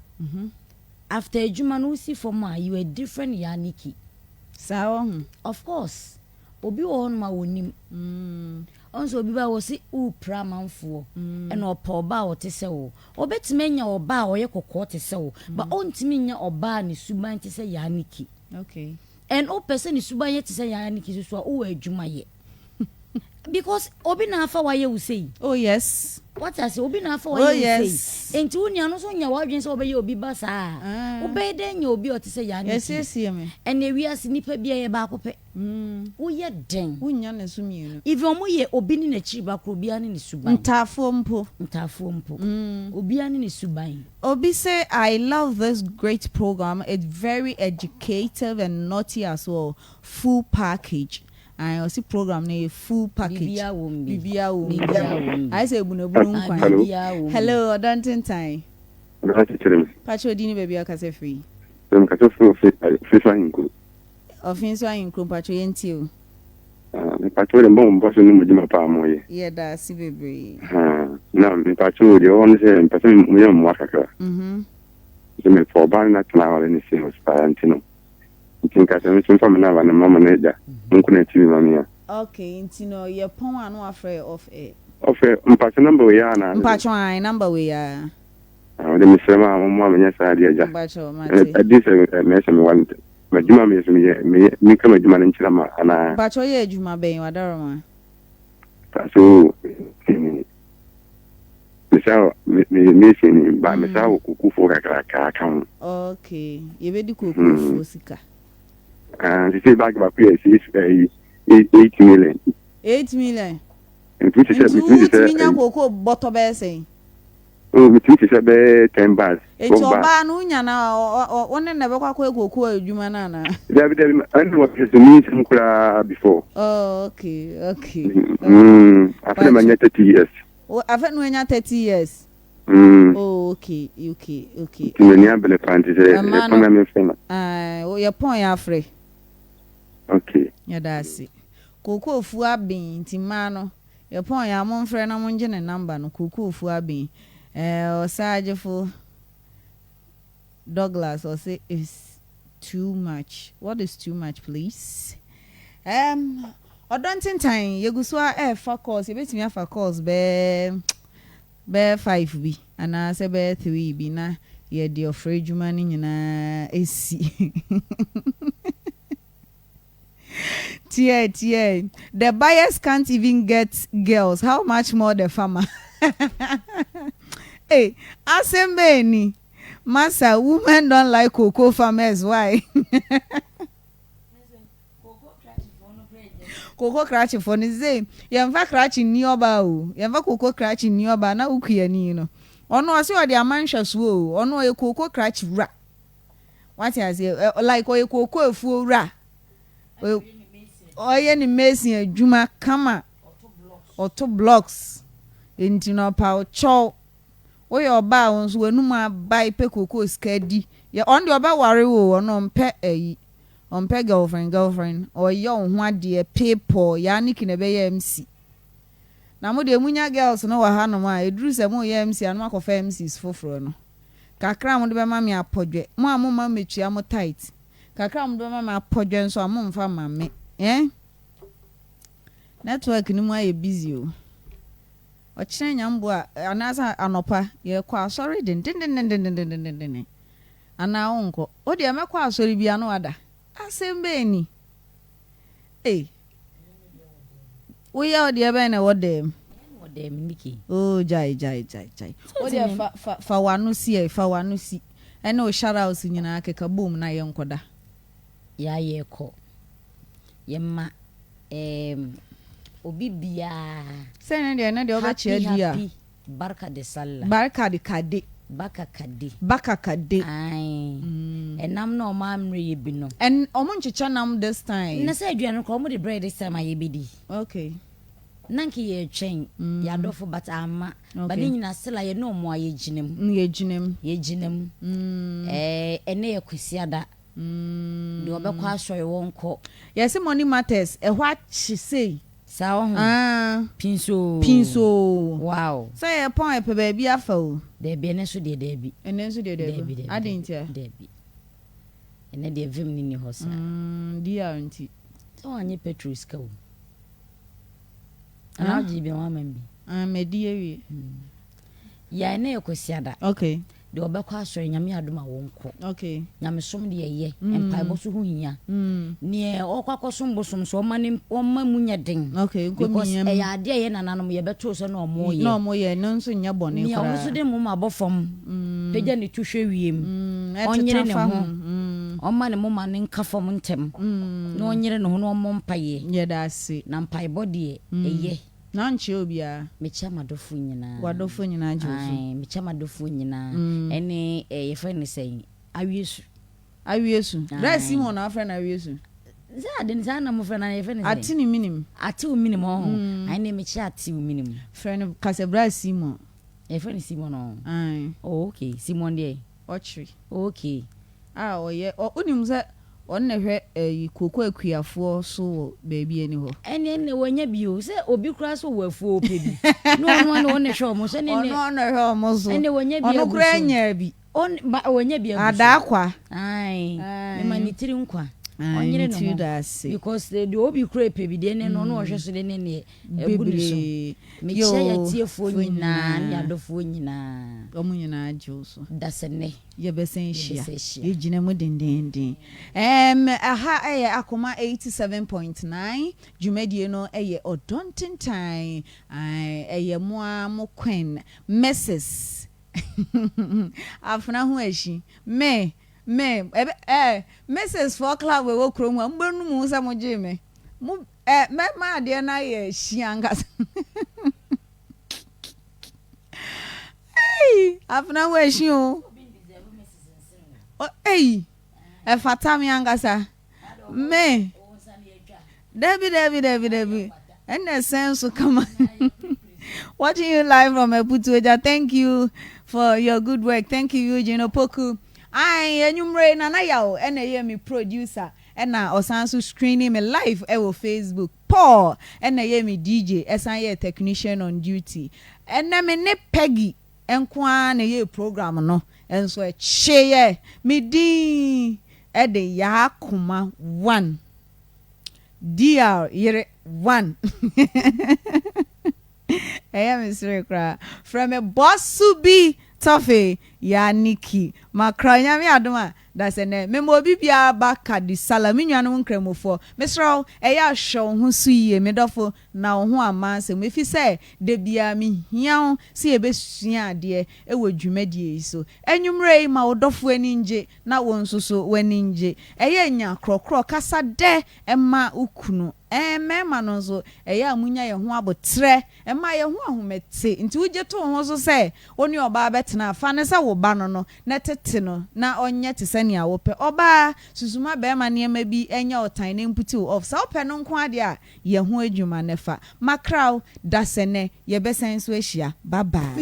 B: After adwuma no, wosi fam a, you are different Yaa Nikki.
A: Saa wahu.
B: Of course. Obi wɔ hɔnom a onim. Ɔhu sɛ obi ba a wɔse worepira amanfoɔ ɛna ɔpɛ ɔbaa a ɔte sɛ wo. Ɔbɛtumi anya ɔbaa a ɔyɛ kɔkɔɔ te sɛ wo but ɔntumi nnya ɔbaa a ne suban te sɛ Yaa Nikki.
A: Okay.
B: And wopɛ sɛ ne suban yɛ te sɛ Yaa Nikki nso so a, wowɔ adwuma yɛ. Because obi na afa wayɛ wo sei.
A: Oh yes.
B: Wate ase obi na afa wayɛ oh, yes. wo sei. Enti wo nua no nso nya w'adwene sɛ wobɛyɛ obi ba saa. Ah. Wobɛyɛ dɛn nya obi a ɔte sɛ yaa ne ti.
A: Yɛsiesie me.
B: Ɛnna ewiase nipa bi a yɛ baako pɛ. Mm. Woyɛ dɛn?
A: Wonnya ne so mmienu.
B: Even ɔmo yɛ obi ne n'akyiri ba koro obiara ne ne suban.
A: Ntaafoɔ mpo.
B: Ntaafoɔ mpo. Mm. Obiara ne ne suban.
A: Obi se I love this great program it's very educative and naughty as well full package Ae ɔse program no yɛ full package.
B: Biribiara wɔ mu
A: bi. Biribiara wɔ mu bi. Ayɛ sɛ ebunabunu nkwan.
H: Hello.
A: Hello ɔdɔ ntentan.
H: Ɔdɔ akyekyere me.
A: Pakyɛ odin ne baabi a ɔkasa firi.
H: Sɛ mekasa firi ɔfe ɔfe so ahenkuro.
A: Ɔfe nso ahenkuro mpakyɛ yɛn tie o.
H: Ah, mepakyɛ deɛ mbɔ mo mpa so ne mo dwuma paa mo yɛ.
A: Yɛda ase bebree.
H: Ha, na mepakyɛ o deɛ ɔwɔ no sɛ mpɛ sɛ mo yɛ mmoa kakra.
A: Mhm.
H: Sɛ mepɛ ɔbaa no na tena aware no serious paa nti no. Nti nka sɛ me nso mfa me number no mma mo na agya monko na TV ma me a.
A: Ok nti no yɛ pɔn a na wafrɛ yɛ off air.
H: Off air mpakyɛ number wei aa na.
A: Mpakyɛ ae number wei aa.
H: Ah wode mesrɛ mo a mommoa me nyɛ saa adeɛ agya.
A: Mpakyɛ mate.
H: Ɛdi sɛ mɛsɛ me wale madwuma meyɛ so meyɛ meyɛ menka madwuma no nkyerɛ ma anaa.
A: Mpakyɛ woyɛ adwuma bɛn wadaroma.
H: Mpakyɛ oo Mesa me meyɛ mason ni ba mesa wɔ kokofoɔ kakraka ka ho.
A: Okay, yɛbɛdi kokofoɔ sika.
H: Ah, sisi bag baako yɛ six ɛyi 8 million.
A: 8 million.
H: Ntumi hyehyɛ
A: Nti
H: metumi hyehyɛ
A: wotumi nya koko bɔtɔ bɛyɛ sɛn?
H: Oh, metumi hyehyɛ bɛyɛ 10 bags,
A: Nti
H: 12 bags.
A: ɔbaa no wonya na wo ne na ɛbɛkɔ akɔyɛ koko adwuma no anaa?
H: Dabi dabi, ɛne wɔ hwɛ so mi nsɛm koraa before.
A: Oh, okay.
H: Afei na manya 30 years.
A: Wo afei na wanya 30 years? Oh, okay.
H: Nti m'ani abere paa nti sɛ
A: Ɛma
H: yɛpɔn
A: no
H: na memfrɛ no.
A: Ae, wo yɛpɔn yɛ afrɛ.
H: Okay.
A: Yɛda ase. Kookoofuo aben nti mmaa no yɛpɔn yɛ a momfrɛ na mongye ne number no. Kookoofuo aben. Ɛɛ Ɔsaagyefo Douglas ɔse is too much. What is too much please? Ɔdɔ ntentan yɛgu so a ɛɛfa calls yɛbɛtumi afa calls bɛyɛ five bi anaasɛ bɛyɛ three bi na yɛde ɔfrɛ adwuma no nyinaa esi. Tie tie. The buyers can't even get girls. How much more the farmer? Hey, asɛm bɛyɛ ni. Masa, women don't like cocoa farmers. Why? Cocoa krakyefoɔ no sɛ yɛmfa krakye nni ɔbaa o, yɛmfa cocoa krakye nni ɔbaa na wokuani no ɔno ɔsɛ ɔde ama nhwɛsoɔ o, ɔno ɔyɛ cocoa krakye wura, wate aseɛ, like ɔyɛ cocoa afuo wura, ɔyɛ ne mason adwuma kama, ɔto blocks, nti na ɔpa ɔkyɛw woyɛ ɔbaa wo nso w'anum abae pɛ cocoa sika di yɛ. Ɔno deɛ ɔbɛware wo, ɔno ɔmpɛ ayi, ɔmpɛ girlfriend girlfriend, ɔyɛ wo ho adeɛ peepɔ yaa ne na ɛbɛyɛ MC na mo deɛ munya girls no wɔ hanom a ɛduru sɛ moyɛ MC a no makɔfa MCs foforɔ no kakra a mode bɛma me apɔdwɛ mo a moma metua mo tight kakra a mode bɛma me apɔdwɛ nso a momfa ma me eh? Network no mu ayɛ busy o. Ɔkyerɛ nyambo a anaasɛ anɔpa yɛkɔ asɔre dendendendendendendenden anaa wonkɔ wo deɛ mɛkɔ asɔre bi ano ada asɛm bɛɛ ni. Ei, woyɛ wo deɛ bɛn na ɛwɔ dɛm?
B: Wɔ dɛm Nikki.
A: Oh, gyae gyae gyae gyae. Wo deɛ fa w'ano si ɛ, fa w'ano si ɛne wo shout out nyinaa keka bom na yɛnkɔda.
B: Yɛayɛ kɔ yɛma obi biara.
A: Sɛ ne deɛ ne deɛ wobɛkyerɛ di a.
B: Happy barka de sallah.
A: Barka de kade.
B: Baka kade.
A: Baka kade.
B: Ae. Ɛnam na ɔmo ammerɛ yɛ bi no.
A: Ɛn ɔmo nkyekyɛ nam this time.
B: Na sɛ aduane koraa ɔmo de brɛ this time a yɛbɛdi. Na nka yɛtwɛn yɛadɔfo but amma. But ne nyinaa still a yɛne ɔmo a yɛgyina mu.
A: Yɛgyina mu.
B: Yɛgyina mu. Ɛɛ, ɛnɛ yɛ Kwasiada. Deɛ ɔbɛkɔ asɔre wɔnkɔ.
A: Yɛsɛ money matters ɛhɔ akye sei.
B: Saa wɔ ho.
A: Ah.
B: Pinsoo.
A: Pinsoo.
B: Wow.
A: Sɛ yɛ pɔn ɛpɛ baabi afa o.
B: Daabi, ɛnɛ nso deɛ daabi.
A: Ɛnɛ nso deɛ daabi.
B: Daabi daabi.
A: Adi nti a.
B: Daabi. Ɛnɛ deɛ vim ni ni hɔ saa.
A: DR nti.
B: Sɛ wanyɛ petrol sika o. Anaa wogye bi wɔn ama bi.
A: Ah, mɛdi awie.
B: Yɛ ɛnɛ yɛ Kwasiada. Deɛ ɔbɛkɔ asɔre, Nyame adom a wɔnkɔ.
A: Okay.
B: Nyamesom deɛ ɛyɛ, mpaebɔ so ho hia. Neɛ ɔkɔ akɔsom bosom so, ɔma ne ɔma mu nyɛ den.
A: Okay, nkɔ
B: Because
A: miam.
B: ɛyɛ adeɛ a yɛ nananom yɛbɛtoo sɛ na ɔmo yɛ.
A: Na ɔmo yɛ, ɛno nso nyɛ bɔne
B: Nea ɔno
A: koraa.
B: nso de moma bɔ fam, pagya ne to hwɛ wiem,
A: Ɛteta
B: ɔnyere ne
A: fa
B: ho,
A: ho.
B: Ɔma ne moma no nka fam ntɛm, na ɔnyere ne ho na ɔmmɔ mpaeɛ.
A: Yɛda ase.
B: Na mpaebɔ deɛ, ɛyɛ.
A: Na wonkyea obiara?
B: Mekyia m'adɔfoɔ nyinaa.
A: W'adɔfoɔ nyinaa gye wo so?
B: Ae, mekyia m'adɔfoɔ nyinaa. Ɛne eh, yɛfrɛ no sɛn? Awiesu.
A: Awiesu. Bra
B: Ae.
A: Simon na wafrɛ no Awiesu.
B: Sɛ ade no saa na mofrɛ no anaa yɛfrɛ no sɛn?
A: Ate ne menim.
B: Ate wo menim ɔho. Ae, ne mekyia ate wo menim.
A: Frɛ no, ka sɛ bra Simon.
B: Yɛfrɛ no Simon ɔho.
A: Ae.
B: Oh, okay. Simon deɛ?
A: Ɔkyere.
B: Oh, okay.
A: A ɔyɛ, ɔ, wonim sɛ ɔno na ɛhwɛ ɛyi kooko akuafoɔ so wɔ baabi ɛni hɔ.
B: Ɛne ɛne wanya bi o, sɛ obi koraa sɛ ɔwɔ afuo ɔpɛ bi, na ɔno ara na ɔno na ɛhwɛ wɔn so, ɛne
A: Ɔno ara na ɛhwɛ wɔn so.
B: Ɛne wanya bi
A: Ɔno
B: agu
A: koraa
B: so.
A: nyaa bi.
B: Ɔn, ba, wanya bi agu so.
A: Adaa kwa.
B: Ae,
A: Ae.
B: mema ne tiri nkwa.
A: Ae,
B: Ɔnyere
A: ne
B: ne
A: tiri
B: ho.
A: da ase.
B: Because deɛ obi koraa pɛ bi deɛ ɛne no, ɔno ɔhwɛ so deɛ ɛne neɛ agu ne so.
A: Bebree.
B: Mekyia
A: Yoo,
B: yɛatiefoɔ
A: foɔ
B: nyinaa ne
A: nyinaa.
B: yɛadɔfoɔ nyinaa.
A: Wɔn nyinaa gye wo so.
B: Dasɛnnɛ.
A: Yɛbɛsan ahyia.
B: Yɛbɛsan ahyia.
A: Yɛgyina mu dendeenden. Ɛɛm, ɛha yɛ Akoma 87.9. Dwumadie no yɛ Ɔdɔ Ntentan. Ae, ɛyɛ mo ara mo Queen, Mrs. Afena ho ahyi. Me, me, ɛbɛ, ɛɛ, Mrs. foɔ club ɛwɔ kurom ha, mobɛnu mo ho sɛ mogyee me. Mo, ɛɛ, mɛma adeɛ no ayɛ hyi ankasa. Ei, afena ho ahyi o. O, ei, ɛfata me ankasa. Me, dabi, dabi, dabi, dabi. Ɛna ɛsɛn so kama. Watching you live from Aputuogya. Thank you for your good work. Thank you, Eugene Opoku. Ai, enyumre Nana Yaw ɛna ɛyɛ me producer. Ɛna ɔsan so screening me live ɛwɔ Facebook. Paul ɛna ɛyɛ me DJ, ɛsan yɛ technician on duty. Ɛnɛ me ne Peggy nko ara na ɛyɛ program no. Nso ɛkyeeɛ. Me din ɛde Yaa Koma 1. DR yere 1. Ɛyɛ me sere koraa. Frɛ me bɔso bi tɔfe yaa Nikki. Makra Nyame adom a da sɛ nɛ mema obi biara ba Kadisala me nuanom nkramofoɔ. Mesrɛ wo ɛyɛ a hwɛ wo ho so yie me dɔfo na wo ho amma asɛm ɛfiri sɛ da biara mehia wo sɛ yɛbɛsua adeɛ wɔ dwumadie yi so. Anwummerɛ yi ma wo dɔfo ani ngye na wo nso so w'ani ngye. Ɛyɛ nya korɔkorɔ kasa dɛ ma wo kunu. Ɛɛ mmarima no nso ɛyɛ a monya yɛn ho aboterɛ ma yɛn ho ahomete. Nti wogye to wo ho so sɛ wo ne ɔbaa bɛtena a, fa no sɛ wo ba no no na tete no na ɔnyɛ te sɛ nea wopɛ. Ɔbaa, susu ma barima nneɛma bi nyɛ wo tan na ɛmputi wo off. Sɛ wopɛ no nko ara deɛ a, yɛ ho adwuma na fa. Makra wo, dasɛnnɛ yɛbɛsan nso ahyia. Bye bye.